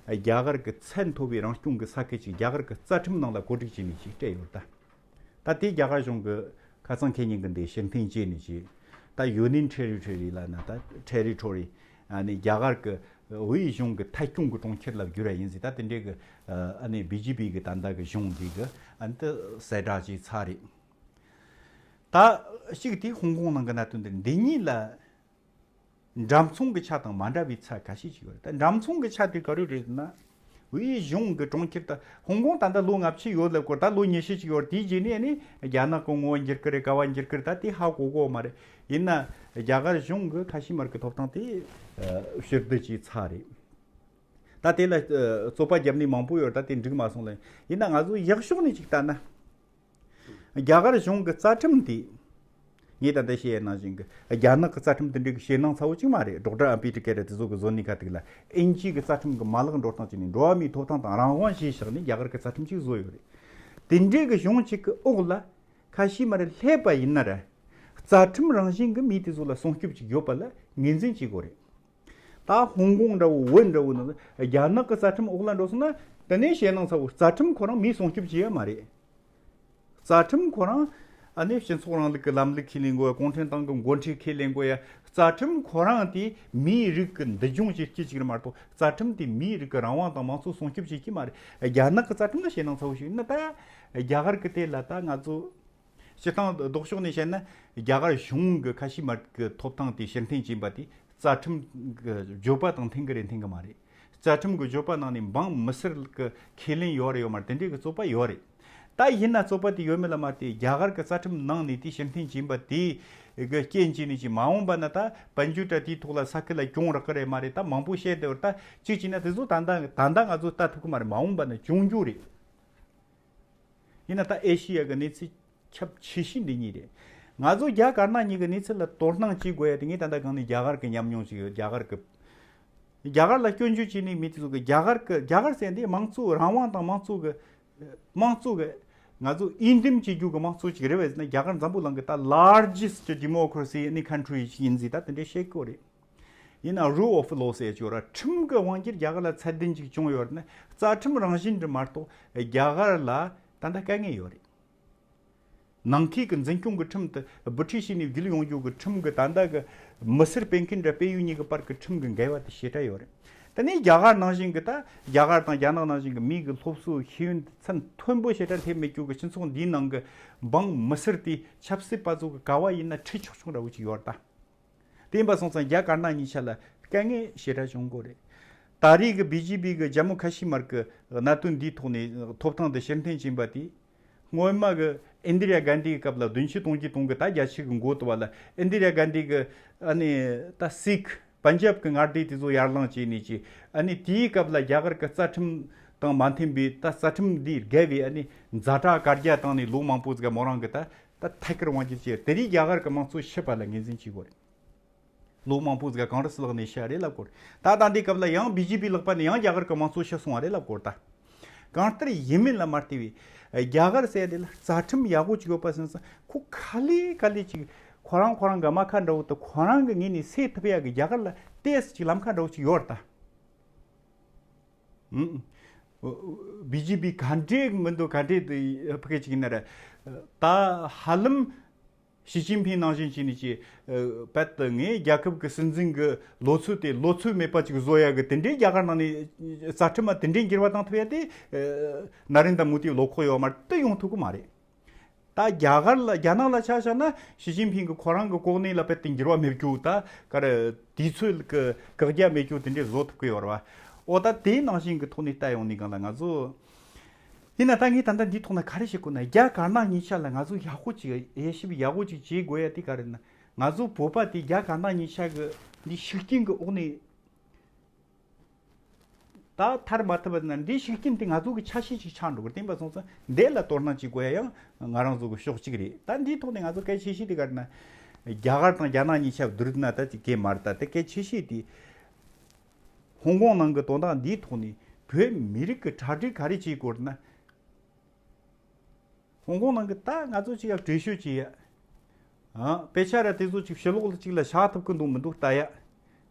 རྒྱ་གར་གྱི་ཚད་མཐོ་བའི་རང་སྐྱོང་གི་ས་ཁུལ་ཅིག་རྒྱ་གར་གྱི་རྩ་ཁྲིམས་ནང་ལ་བཀོད་སྒྲིག་བྱས་ནས་ཅིག་སྤྲད་ཡོད་ད། ད་དེ་རྒྱ་གར་གཞུང་གི་ཁ་སང་ཁེ་ཉིན་གི་འདི་ཕྱིར་འཐེན་བྱས་ནས་ཅིག་ད་ཡུ་ནིན་ཊེ་རི་ཊོ་རི་ལབ་ན་ད་ཊེ་རི་ཊོ་རི་ཨ་ནི་རྒྱ་གར་གྱི་དབུས་གཞུང་གི་ཐད་སྐྱོང་གི་གྲོང་ཁྱེར་ལ་བསྒྱུར་བ་ཡིན་ཟེར། ད་དེ་འདྲའི་གི་ཨ་ནི་བི་ཇེ་པི་གི་ད་ལྟ་གི་གཞུང་འདི་གི་ཨ་ནི་ད་གསལ་བསྒྲགས་བྱས་ཚར་རེད། ད་གཅིག་དེ་ཧོང་ཀོང་ནང་གི་གནད་དོན་འདི། འདི་གཉིས་ལ་འདྲ་མཚུངས་ཀྱི་ཆ་དང་མ་འདྲ་བའི་ཆ་ཁ་ཤས་ཤིག་ཡོད་རེད། ད་འདྲ་མཚུངས་ཀྱི་ཆ་དེ་ག་རེ་རེད་ན། དབུས་གཞུང་གི་གྲོང་ཁྱེར་ད་ཧོང་ཀོང་ད་ལྟ་ལོ་ལྔ་བཅུ་ཡོད་ལབ་གོ། ད་ལོ་ཉི་ཤུ་ཅིག་ཡོད་རེད། དེའི་རྗེས་ནས་ཨ་ནི་རྒྱ་ནག་གི་ངོ་བོ་འགྱུར་གི་རེད། ག་བ་འགྱུར་གི་རེད། ད་དེ་ཧ་གོ་གོ་མ་རེད། ཡིན་ན་རྒྱ་གར་གཞུང་གི་ཁ་ཤི་མར་གི་ཐོབ་ཐང་དེ་ཕྱིར་བསྡུ་བྱས་ཚར་རེད། ད་དེ་ལ་རྩོད་པ་རྒྱབ་ནི་མང་པོ་ཡོད་རེད། ད་དེ་འགྲིག་མ་སོང་ལ། ཡིན་ན་ང་ཚོ་ཡག་ཕྱོགས་ནས་ཅིག་ལྟ་ན། རྒྱ་གར་གཞུང་གི་རྩ་ཁྲིམས་དེ། ངས་ད་ལྟ་བཤད་ཡ་ནང་བཞིན་གྱི་རྒྱ་ནག་གི་རྩ་ཁྲིམས་དེ་འདྲའི་གི་ཞེད་སྣང་ཚ་བོ་ཅིག་མ་རེད། ཌོག་ཊར་ཨམ་པེ་ཌ་ཀར་དེ་ཚོ་གི་བཟོ་ནི་ཁ་ཐུག་ལ་དབྱིན་ཇི་གི་རྩ་ཁྲིམས་གི་མ་ལག་འགྲོ་སྟངས་བྱས་ནས་འགྲོ་བ་མིའི་ཐོབ་ཐང་དང་རང་དབང་གཞིར་བཞག་ནས་རྒྱ་གར་གི་རྩ་ཁྲིམས་ཅིག་བཟོ་ཡོད་རེད། དེ་འདྲའི་གི་གཞུང་གཅིག་གི་འོག་ལ་ཁ་ཤི་མར་སླེབས་པ་ཡིན་ན་ར། རྩ་ཁྲིམས་རང་བཞིན་གི་མི་དེ་ཚོ་ལ་སྲུང་སྐྱོབ་ཅིག་ཡོད་པ་ལ་ངོས་འཛིན་བྱེད་དགོས་རེད། ད་ཧོང་ཀོང་འདྲ་བོ་བོད་འདྲ་བོ་ནང་རྒྱ་ནག་གི་རྩ་ཁྲིམས་འོག་ལ་འགྲོ་སོང་ན་དེ་ནས་ཞེད་སྣང་ཚ་བོ། རྩ་ཁྲིམས་ཁོ་རང་མིས་སྲུང་སྐྱོབ་བྱེད་ཡ་མ་རེད། རྩ་ཁྲིམས་ཁོ་རང་ཨ་ནི་སྤྱི་ཚོགས་རིང་ལུགས་ཀྱི་ལམ་ལུགས་ཁས་ལེན་དགོས་ཡ། གུང་ཁྲན་ཏང་གི་འགོ་ཁྲིད་ཁས་ལེན་དགོས་ཡ། རྩ་ཁྲིམས་ཁོ་རང་དེ་མིའི་རིགས་ཀྱི་མདུན་ལྗོངས་བྱེད་རྒྱུ་ཅིག་རེད་མ་གཏོགས། རྩ་ཁྲིམས་དེ་མིའི་རིགས་ཀྱི་རང་དབང་དང་མང་གཙོ་སྲུང་སྐྱོབ་བྱེད་རྒྱུ་མ་རེད། རྒྱ་ནག་གི་རྩ་ཁྲིམས་ལ་ཞེད་སྣང་ཚ་བོ་ཞིག་ཡིན་ན། ད་རྒྱ་གར་གི་དེ་ལ་ད་ང་ཚོ་སྤྱིར་བཏང་ལྡོག་ཕྱོགས་ནས་བཤད་ན། རྒྱ་གར་གཞུང་གི་ཁ་ཤི་མར་གི་ཐོབ་ཐང་དེ་ཕྱིར་འཐེན་བྱས་པ་དེ་རྩ་ཁྲིམས་གི་བརྗོད་པ་དང་མཐུན་གི་རེད་མཐུན་གི་མ་རེད། རྩ་ཁྲིམས་གི་བརྗོད་པ་ནང་ནས་འབངས་མི་སེར་གི་ཁས་ལེན་ཡོད་རེད་ཡོད་མ་རེད། དེ་འདྲའི་གི་རྩོད་པ་ཡོད་རེད། ད་ཡིན་ན་རྩོད་པ་དེ་ཡོད་མེད་ལ་མ་ལྟོས། རྒྱ་གར་གི་རྩ་ཁྲིམས་ནང་ནས་དེ་ཕྱིར་འཐེན་བྱས་པ་དེ་གི་རྐྱེན་གྱིས་ནས་ཀྱི་མ་འོངས་པ་ན་ད་དཔལ་འབྱོར་དྲ་དེའི་ཐོག་ལ་ས་ཁུལ་ལ་གྱོང་རག་གི་རེད་མ་རེད། ད་མང་པོ་བཤད་བསྡད་པ་རེད། ད་གཅིག་བྱས་ན་དེ་ཚོ་ད་ལྟ་ད་ལྟ་ང་ཚོ་ལྟ་ཐུབ་གི་མ་རེད། མ་འོངས་པ་ན་བྱུང་རྒྱུ་རེད། ཡིན་ན་ད་ཨེ་ཤི་ཡ་གི་གནས་ཚུལ་ཁྱབ་ཆེ་ཤོས་འདི་གཉིས་རེད། ང་ཚོ་རྒྱ་དཀར་ནག་གཉིས་ཀྱི་གནས་ཚུལ་ལ་དོ་སྣང་བྱེད་དགོས་ཡ་དེ། ངས་ད་ལྟ་གང་ནས་རྒྱ་གར་གྱི་ཉམས་མྱོང་ཞིག་ཡོད། རྒྱ་གར་གྱི་རྒྱ་གར་ལ་སྐྱོན་བརྗོད་བྱེད་ནི་མི་དེ་ཚོ་གི་རྒྱ་གར་གྱི་རྒྱ་གར་ཟེར་འདི་དམངས་གཙོ་རང་དབང་དང་དམངས་གཙོ་གི་དམངས་གཙོ་གི་ ང་ཚོ་འོས་འདེམས་བྱེད་རྒྱུ་གི་དམངས་གཙོ་ཅིག་རེད་བས་ན། རྒྱ་གར་འཛམ་བུ་གླིང་གི་ད་largest democracy in the country ཞིག་ཡིན་ཟིག་ད་དེ་འདྲའི་བཤད་གོ་རེད། ཡིན་ན་rule of law ཟེར་ཅོ་ར་ཁྲིམས་ཀྱི་དབང་སྒྱུར་རྒྱ་གར་ལ་ཚད་ལྡན་ཅིག་བྱུང་ཡོད་ན། རྩ་ཁྲིམས་རང་བཞིན་འདྲ་མ་གཏོགས་རྒྱ་གར་ལ་ད་ལྟ་དཀའ་ངལ་ཡོད་རེད། ནང་ཁུལ་གྱི་འཛིན་སྐྱོང་གི་ཁྲིམས་དེ་བུ་ཁྲིད་བྱས་ནས་བརྒྱུད་ཡོང་རྒྱུ་གི་ཁྲིམས་ཀྱི་ད་ལྟ་གི་མི་སེར་སྤེལ་མཁན་འདྲ་སྤེལ་ཡུལ་གཉིས་ཀྱི་བར་གྱི་ཁྲིམས་ཀྱི་འགལ་བ་དེ་ཞེ་དྲག་ཡོད་རེད། དེ་ནས་རྒྱ་གར་ནང་བཞིན་གྱི་ད་རྒྱ་གར་དང་རྒྱ་ནག་ནང་བཞིན་གྱི་མི་གི་སློབ་གསོ་ཤེས་ཡོན་ཚད་མཐོན་པོ་ཞེ་དྲག་སླེབས་མེད་རྒྱུ་གི་སྤྱི་ཚོགས་འདིའི་ནང་གི་འབངས་མི་སེར་དེ་ཆབ་སྲིད་པ་ཚོ་གི་ག་བ་ཡིན་ན་ཁྲིད་ཆོག་ཆོག་འདྲ་བོ་ཅིག་ཡོད་རེད་ད། དེ་ཡིན་པ་སོང་ཙང་རྒྱ་དཀར་ནག་གཉིས་ཆ་ལ་དཀའ་ངལ་ཞེ་དྲག་བྱུང་གོ་རེད། ད་རེས་ཀྱི་བི་ཇེ་པི་གི་ཇམ་མུ་ཁ་ཤི་མར་གྱི་གནད་དོན་འདིའི་ཐོག་ནས་ཐོབ་ཐང་དེ་ཕྱིར་འཐེན་ཕྱིན་པ་དེ། སྔོན་མ་གི་ཨིན་དི་ར་གྷན་དྷིའི་སྐབས་ལ་བདུན་ཅུ་དོན་གཅིག་དོན་གྱི་ད་རྒྱ་ཆེ་གི་འགོ་བཏུབ་པ་ལ། ཨིན་དི་ར་གྷན་དྷི་གི་ཨ་ནི་ད་སིག་པན་ཇབ་གི་མངའ་སྡེ་དེ་ཚོ་ཡར་ལངས་བྱས་ནས་ཀྱི་ཨ་ནི་དེའི་སྐབས་ལ་རྒྱ་གར་གི་རྩ་ཁྲིམས་དང་མ་མཐུན་པའི་ད་རྩ་ཁྲིམས་འདིས་བརྒལ་བའི་ཨ་ནི་ཛ་དྲག་བཀའ་རྒྱ་བཏང་ནས་ལོ་མང་པོ་ཟིག་མོ་རང་གི་ད་ད་ཐད་ཀར་དབང་སྒྱུར་བྱས། དེ་རིང་རྒྱ་གར་གི་དམངས་གཙོ་ཤི་བ་ལ་ངོས་འཛིན་བྱེད་དགོས་རེད། ལོ་མང་པོ་ཟིག་གོང་གྲས་ལག་ནས་ཤི་རེད་ལབ་དགོས་རེད། ད་ད་འདི་སྐབས་ལ་ཡང་བི་ཇེ་པི་ལག་པ་ནས་ཡང་རྒྱ་གར་གི་དམངས་གཙོ་ཤི་སོང་བ་རེད་ལབ་དགོས་རེད་ད། གང་ལྟར་ཡིན་མིན་ལ་མ་ལྟོས་པའི་རྒྱ་གར་ཟེར་དེ་ལ་རྩ་ཁྲིམས་ཡག་པོ་ཅིག་ཡོད་པ་སོང་ཙང་ཁོ་ག་ལེ་ག་ལེ་ཅིག་ཁོ་རང་ཁོ་རང་གི་མ་ཁ་འདྲ་བོ་དང་ཁོ་རང་གི་ངོས་ནས་སེལ་ཐུབ་ཡག་གི་རྒྱ་གར་ལ་ཏོག་ཙམ་ཅིག་ལམ་ཁ་འདྲ་བོ་ཅིག་ཡོད་རེད་ད། ཨུམ། བི་ཇེ་པི་ག་འདྲས་མི་འདུག་ག་འདྲས་དེ་ཕ་གི་ཅིག་ཡིན་ན་རེད། ད་ཧ་ལམ་ཞི་ཅིན་ཕིང་ནང་བཞིན་བྱས་ནས་ཀྱི་ཨ་བད་དུ་ངས་རྒྱལ་ཁབ་ཀྱི་སྲིད་འཛིན་གྱི་ལོ་ཚོད་དེ་ལོ་ཚོད་མེད་པ་ཅིག་བཟོ་ཡ་གི་དེ་འདྲའི་རྒྱ་གར་ནང་ནས་རྩ་ཁྲིམས་མ་དེ་འདྲའི་འགྱུར་བ་བཏང་ཐུབ་ཡ་དེ་ཨ་ན་རེན་དྲ་མོ་དིའི་བློ་ཁོག་ཡོད་མ་རེད། དེ་ཡོང་ཐུབ་ཀྱི་མ་རེད། ད་རྒྱ་གར་ལ་རྒྱ་ནག་ལ་ཆ་བཞག་ན་ཞི་ཅིན་ཕིང་གི་ཁོ་རང་གི་གོ་གནས་ལ་དཔེ་དེ་འགྱུར་བ་མེད་རྒྱུ་ད་ག་རེ་དུས་ཚོད་ཀྱི་བཀག་རྒྱ་མེད་རྒྱུ་དེ་འདྲའི་བཟོ་ཐུབ་ཀྱི་ཡོད་རེད་བ། འོ་ད་དེའི་ནང་བཞིན་གྱི་ཐོག་ནས་ལྟ་ཡོང་ནས་གང་ལ་ང་ཚོ། ཡིན་ན་ད་ངས་ད་ལྟ་འདིའི་ཐོག་ན་ག་རེ་བཤད་དགོས་ན། རྒྱ་དཀར་ནག་གཉིས་ཆ་ལ་ང་ཚོ་ཡག་པོ་ཅིག་དབྱེ་ཞིབ་ཡག་པོ་ཅིག་བྱེད་དགོས་ཡ་དེ་ག་རེ་ན། ང་ཚོ་བོད་པ་དེ་རྒྱ་དཀར་ནག་གཉིས་ཆ་གི་འདི་ཤུགས་རྐྱེན་གྱི་འོག་ནས། ད་ཐར་མ་ཐུབ་པ་ན་འདིའི་ཤུགས་རྐྱེན་དེ་ང་ཚོ་གི་ཆ་ཤས་ཅིག་ཆགས་འགྲོ་གི། དེ་ཡིན་པ་སོང་ཙང་འདི་ལ་དོ་སྣང་བྱེད་དགོས་ཡ་ཡང་ང་རང་ཚོ་གི་ཕྱོགས་གཅིག་རེད། ད་འདིའི་ཐོག་ནས་ང་ཚོ་གལ་ཆེ་ཤོས་དེ་ག་རེ་ན། རྒྱ་གར་དང་རྒྱ་ནག་གཉིས་ཆ་བསྡུར་ན་ད་ཅིག་གེ་མ་རེད། ད་དེ་གལ་ཆེ་ཤོས་དེ་ཧོང་ཀོང་ནང་གི་དོན་དག་འདིའི་ཐོག་ནས་བོད་མི་རིགས་ཀྱི་གྲ་སྒྲིག་ག་རེ་བྱེད་དགོས་རེད་ན། ཧོང་ཀོང་ནང་གི་ད་ང་ཚོ་ཅིག་ཡ་བྲེལ་ཤོད་ཅིག་ཡ། ཨ་དཔེ་ཆ་ར་དེ་ཚོ་ཅིག་ཕྱི་ལོགས་ལ་ཅིག་ལ་བཞག་ཐུབ་ཀི་འདུག་མི་འདུག་ལྟ་ཡ།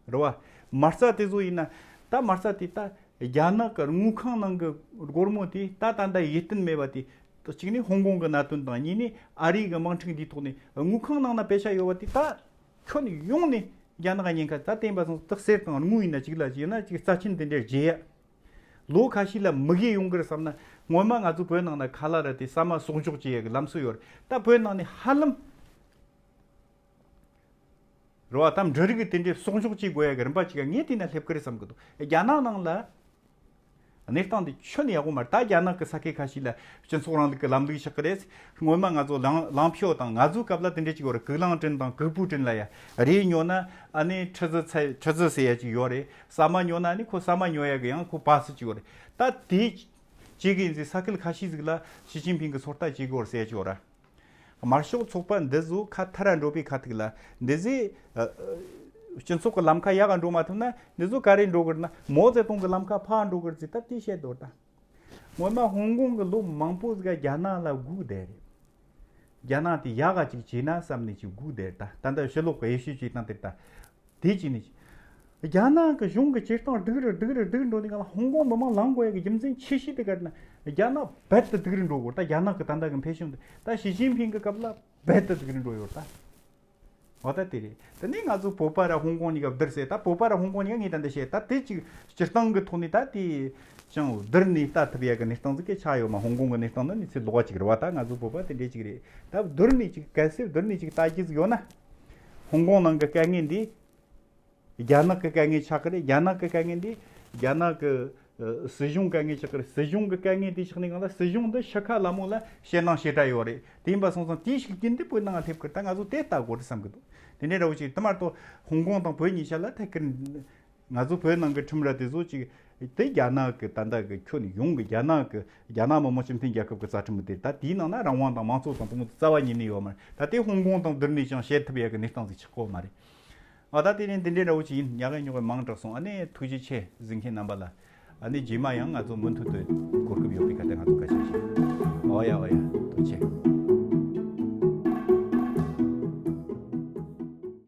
རེད་བ། མ་རྩ་དེ་ཚོ་ཡིན་ན། ད་མ་རྩ་དེ་ད་རྒྱ་ནག་གི་དངུལ་ཁང་ནང་གི་སྒོར་མོ་དེ་ད་ད་ལྟ་ཡིད་བརྟན་མེད་པ་དེ། གཅིག་ནི་ཧོང་ཀོང་གི་གནད་དོན་དང་། གཉིས་ནི་ཨ་རི་གི་དམག་འཁྲུག་འདིའི་ཐོག་ནས་དངུལ་ཁང་ནང་ན་དཔེ་ཆ་ཡོད་པ་དེ་ད་ཁྱོན་ཡོངས་ནས་རྒྱ་ནག་ཉེན་ཁ། ད་བསྟན་པ་སོང་དག་གསེར་དང་དངུལ་ཡིན་ན་ཅིག་ལ་ཅིག་ཡིན་ན་ཅིག་རྩ་ཆེན་དེ་འདྲར་བརྗེ་ཡ། ལོ་ཁ་ཤས་ལ་མི་དགེ་ཡོང་གི་རེད་བསམ་ན། སྔོན་མ་ང་ཚོ་བོད་ནང་ན་ཁ་ལག་ར་དེ་ཟ་མ་གསོག་འཇོག་བྱེད་ཡ་གི་ལམ་སྲོལ་ཡོད་རེད། ད་བོད་ནང་ནས་ཧ་ལམ་རེད་བ། ད་འབྲུ་རིགས་དེ་འདྲའི་གསོག་འཇོག་བྱེད་དགོས་ཡ་གི་རིམ་པ་ཅིག་ངས་དེ་ན་སླེབས་ཀི་རེད་བསམ་གི་འདུག་རྒྱ་ནག་ནང་ལ་གནས་སྟངས་དེ་ཁྱོན་ནས་ཡག་པོ་མ་རེད། ད་རྒྱ་ནག་གི་ས་ཁུལ་ཁ་ཤས་ལ་སྤྱི་ཚོགས་རིང་ལུགས་ཀྱི་ལམ་ལུགས་ཆགས་ཀི་རེད། སྔོན་མ་ང་ཚོ་ལང་ལང་ཕྱོགས་དང་ང་ཚོའི་སྐབས་ལ་དེ་འདྲ་ཅིག་ཡོད་རེད། ཀུའུ་ལང་ཀྲིན་དང་ཀུའུ་པུའུ་ཀྲིན་ལབ་ཡ། རས་ཉོ་ན་ཨ་ནི་ཁྲི་ཙི་ཚ་ཁྲི་ཙི་ཟེར་ཡ་ཅིག་ཡོད་རེད། ཟ་མ་ཉོ་ན་ཨ་ནི་ཁོ་ཟ་མ་ཉོ་ཡ་གི་ཡང་ཁོ་པ་སི་ཅིག་ཡོད་རེད། ད་དེ་ཅིག་གི་ཡིན་ཟེར། ས་ཁུལ་ཁ་ཤས་ཟིག་ལ་ཞི་ཅིན་ཕིང་གི་ཚོད་ལྟ་བྱེད་དགོས་རེད་ཟེར་ཡ་ཅིག་ཡོད་རེད། དམར་ཤོག་ཚོགས་པ་འདི་ཚོ་ཁ་ཐར་ར་འགྲོ་བའི་ཁ་ཐུག་ལ་འདི་ཚོས་ཨ་ཨ་སྤྱི་ཚོགས་ཀྱི་ལམ་ཁ་ཡག་ག་འགྲོ་མ་ཐུབ་ན་འདི་ཚོ་ག་རེ་འགྲོ་དགོས་ན། མའོ་ཙེ་ཏུང་གི་ལམ་ཁ་ཕར་འགྲོ་དགོས་རེད་ཟེར། ད་དེ་བཤད་འདུག་ད། སྔོན་མ་ཧོང་ཀོང་གི་ལོ་མང་པོ་ཟིག་རྒྱ་ནག་ལ་སྒུག་བསྡད་རེད། རྒྱ་ནག་དེ་ཡག་ག་ཅིག་བྱས་ན་བསམ་ནས་ཅིག་སྒུག་བསྡད་རེད། ད་ད་ལྟ་ཕྱི་ལོགས་ཀྱི་དབྱེ་ཞིབ་བྱེད་སྟངས་དེ་ད། དེ་བྱས་ནས། རྒྱ་ནག་གི་གཞུང་གི་བྱེད་སྟངས་སྡུག་རུ་སྡུག་རུ་སྡུག་འགྲོ་ནས་གང་ལ་ཧོང་ཀོང་མི་མང་ལངས་དགོས་ཡ་གི་རྒྱུ་མཚན་ཆེ་ཤོས་དེ་ག་རེ་ན། རྒྱ་ནག་རྦད་དེ་སྡུག་རུ་འགྲོ་དགོས། ད་རྒྱ་ནག་གི་ད་ལྟ་གི་འཕེལ་ཕྱོགས་འདི་ད་ཞི་ཅིན་ཕིང་གི་སྐབས་ལ་རྦད་དེ་སྡུག་རུ་འགྲོ་ཡོད་ད། འོ་ད་དེ་རེད། དེ་ནས་ང་ཚོ་བོད་པ་ར་ཧོང་ཀོང་གཉིས་ཀ་བསྡུར་ཟེར། ད་བོད་པ་ར་ཧོང་ཀོང་གཉིས་ཀ་ངས་ད་འདི་བཤད། ད་དེ་ཅིག་སྤྱིར་བཏང་གི་ཐོག་ནས་ད་དེ་ཅང་བསྡུར་ནས་ལྟ་ཐུབ་ཡ་གི་གནས་སྟངས་ཟིག་གི་ཆགས་ཡོད་མ། ཧོང་ཀོང་གི་གནས་སྟངས་ནི་གནས་ཚུལ་ལོགས་ཀ་ཅིག་རེད་བ། ད་ང་ཚོ་བོད་པ་དེ་འདྲས་ཅིག་རེད། ད་བསྡུར་ནས་ཅིག་གལ་སྲིད་བསྡུར་ནས་ཅིག་ལྟ་རྒྱུ་ཟིག་ཡོད་ན། ཧོང་ཀོང་ནང་གི་དཀའ་ངལ་འདི་རྒྱ་ནག་གི་དཀའ་ངལ་ཆགས་ཀྱི་རེད། རྒྱ་ནག་གི་དཀའ་ངལ་འདི་རྒྱ་ནག་གི་ཨ་སྲིད་གཞུང་དཀའ་ངལ་ཆགས་ཀྱི་རེད། སྲིད་གཞུང་གི་དཀའ་ངལ་འདི་ཆགས་ནས་གང་ལ་སྲིད་གཞུང་འདི་ཕྱི་ཁ་ལ་མོ་ལ་ཞེད་སྣང་ཞེ་དྲག་ཡོད་རེད། དེ་ཡིན་པ་སོང་ཙང་དེའི་ཤུགས་རྐྱེན་འདི་བོད་ནང་སླེབས་ཀྱི་རེད། ད་ང་ཚོ་དེ་ལྟ་དགོས་རེད་བསམ་གྱི་འདུག་དེ་འདྲའི་འདྲ་བོ་ཅིག་དུ་མ་གཏོགས་ཧོང་ཀོང་དང་བོད་གཉིས་ཆ་ལ་ཐད་ཀར་ང་ཚོ་བོད་ནང་གི་ཁྲིམས་ར་དེ་ཚོ་ཅིག་དེ་རྒྱ་ནག་གི་ད་ལྟ་གི་ཁྱོན་ཡོངས་ཀྱི་རྒྱ་ནག་གི་རྒྱ་ནག་མི་དམངས་སྤྱི་མཐུན་རྒྱལ་ཁབ་ཀྱི་རྩ་ཁྲིམས་དེ། ད་དེའི་ནང་ན་རང་དབང་དང་མང་གཙོ་དང་དེ་མོ་རྩ་བ་ཉིད་ནས་ཡོད་མ་རེད། ད་དེ་ཧོང་ཀོང་དང་བསྡུར་ནས་ཀྱང་བཤད་ཐུབ་ཡ་གི་གནས་སྟངས་ཟིག་ཆགས་ཀྱི་ཡོད་མ་རེད། ཨ་ད་དེ་ནས་འདི་འདྲའི་འདྲ་བོ་ཅིག་ཡིན། ཉག་གི་ཉོག་གི་མང་དྲགས་སོང་། ཨ་ནི་ཐུགས་རྗེ་ཆེ་གཟིགས་མཁན་རྣམ་པ་ལ། ཨ་ནི་རྗེས་མ་ཡང་ང་ཚོ་མུ་མཐུད་དུ་གོ་སྐབས་ཡོད་པའི་ཁ་ཐད་ང་ཚོ་བཀའ་དྲིན་ཆེ། ཨོ་ཡ་ཨོ་ཡ། ཐུགས་རྗེ་ཆེ།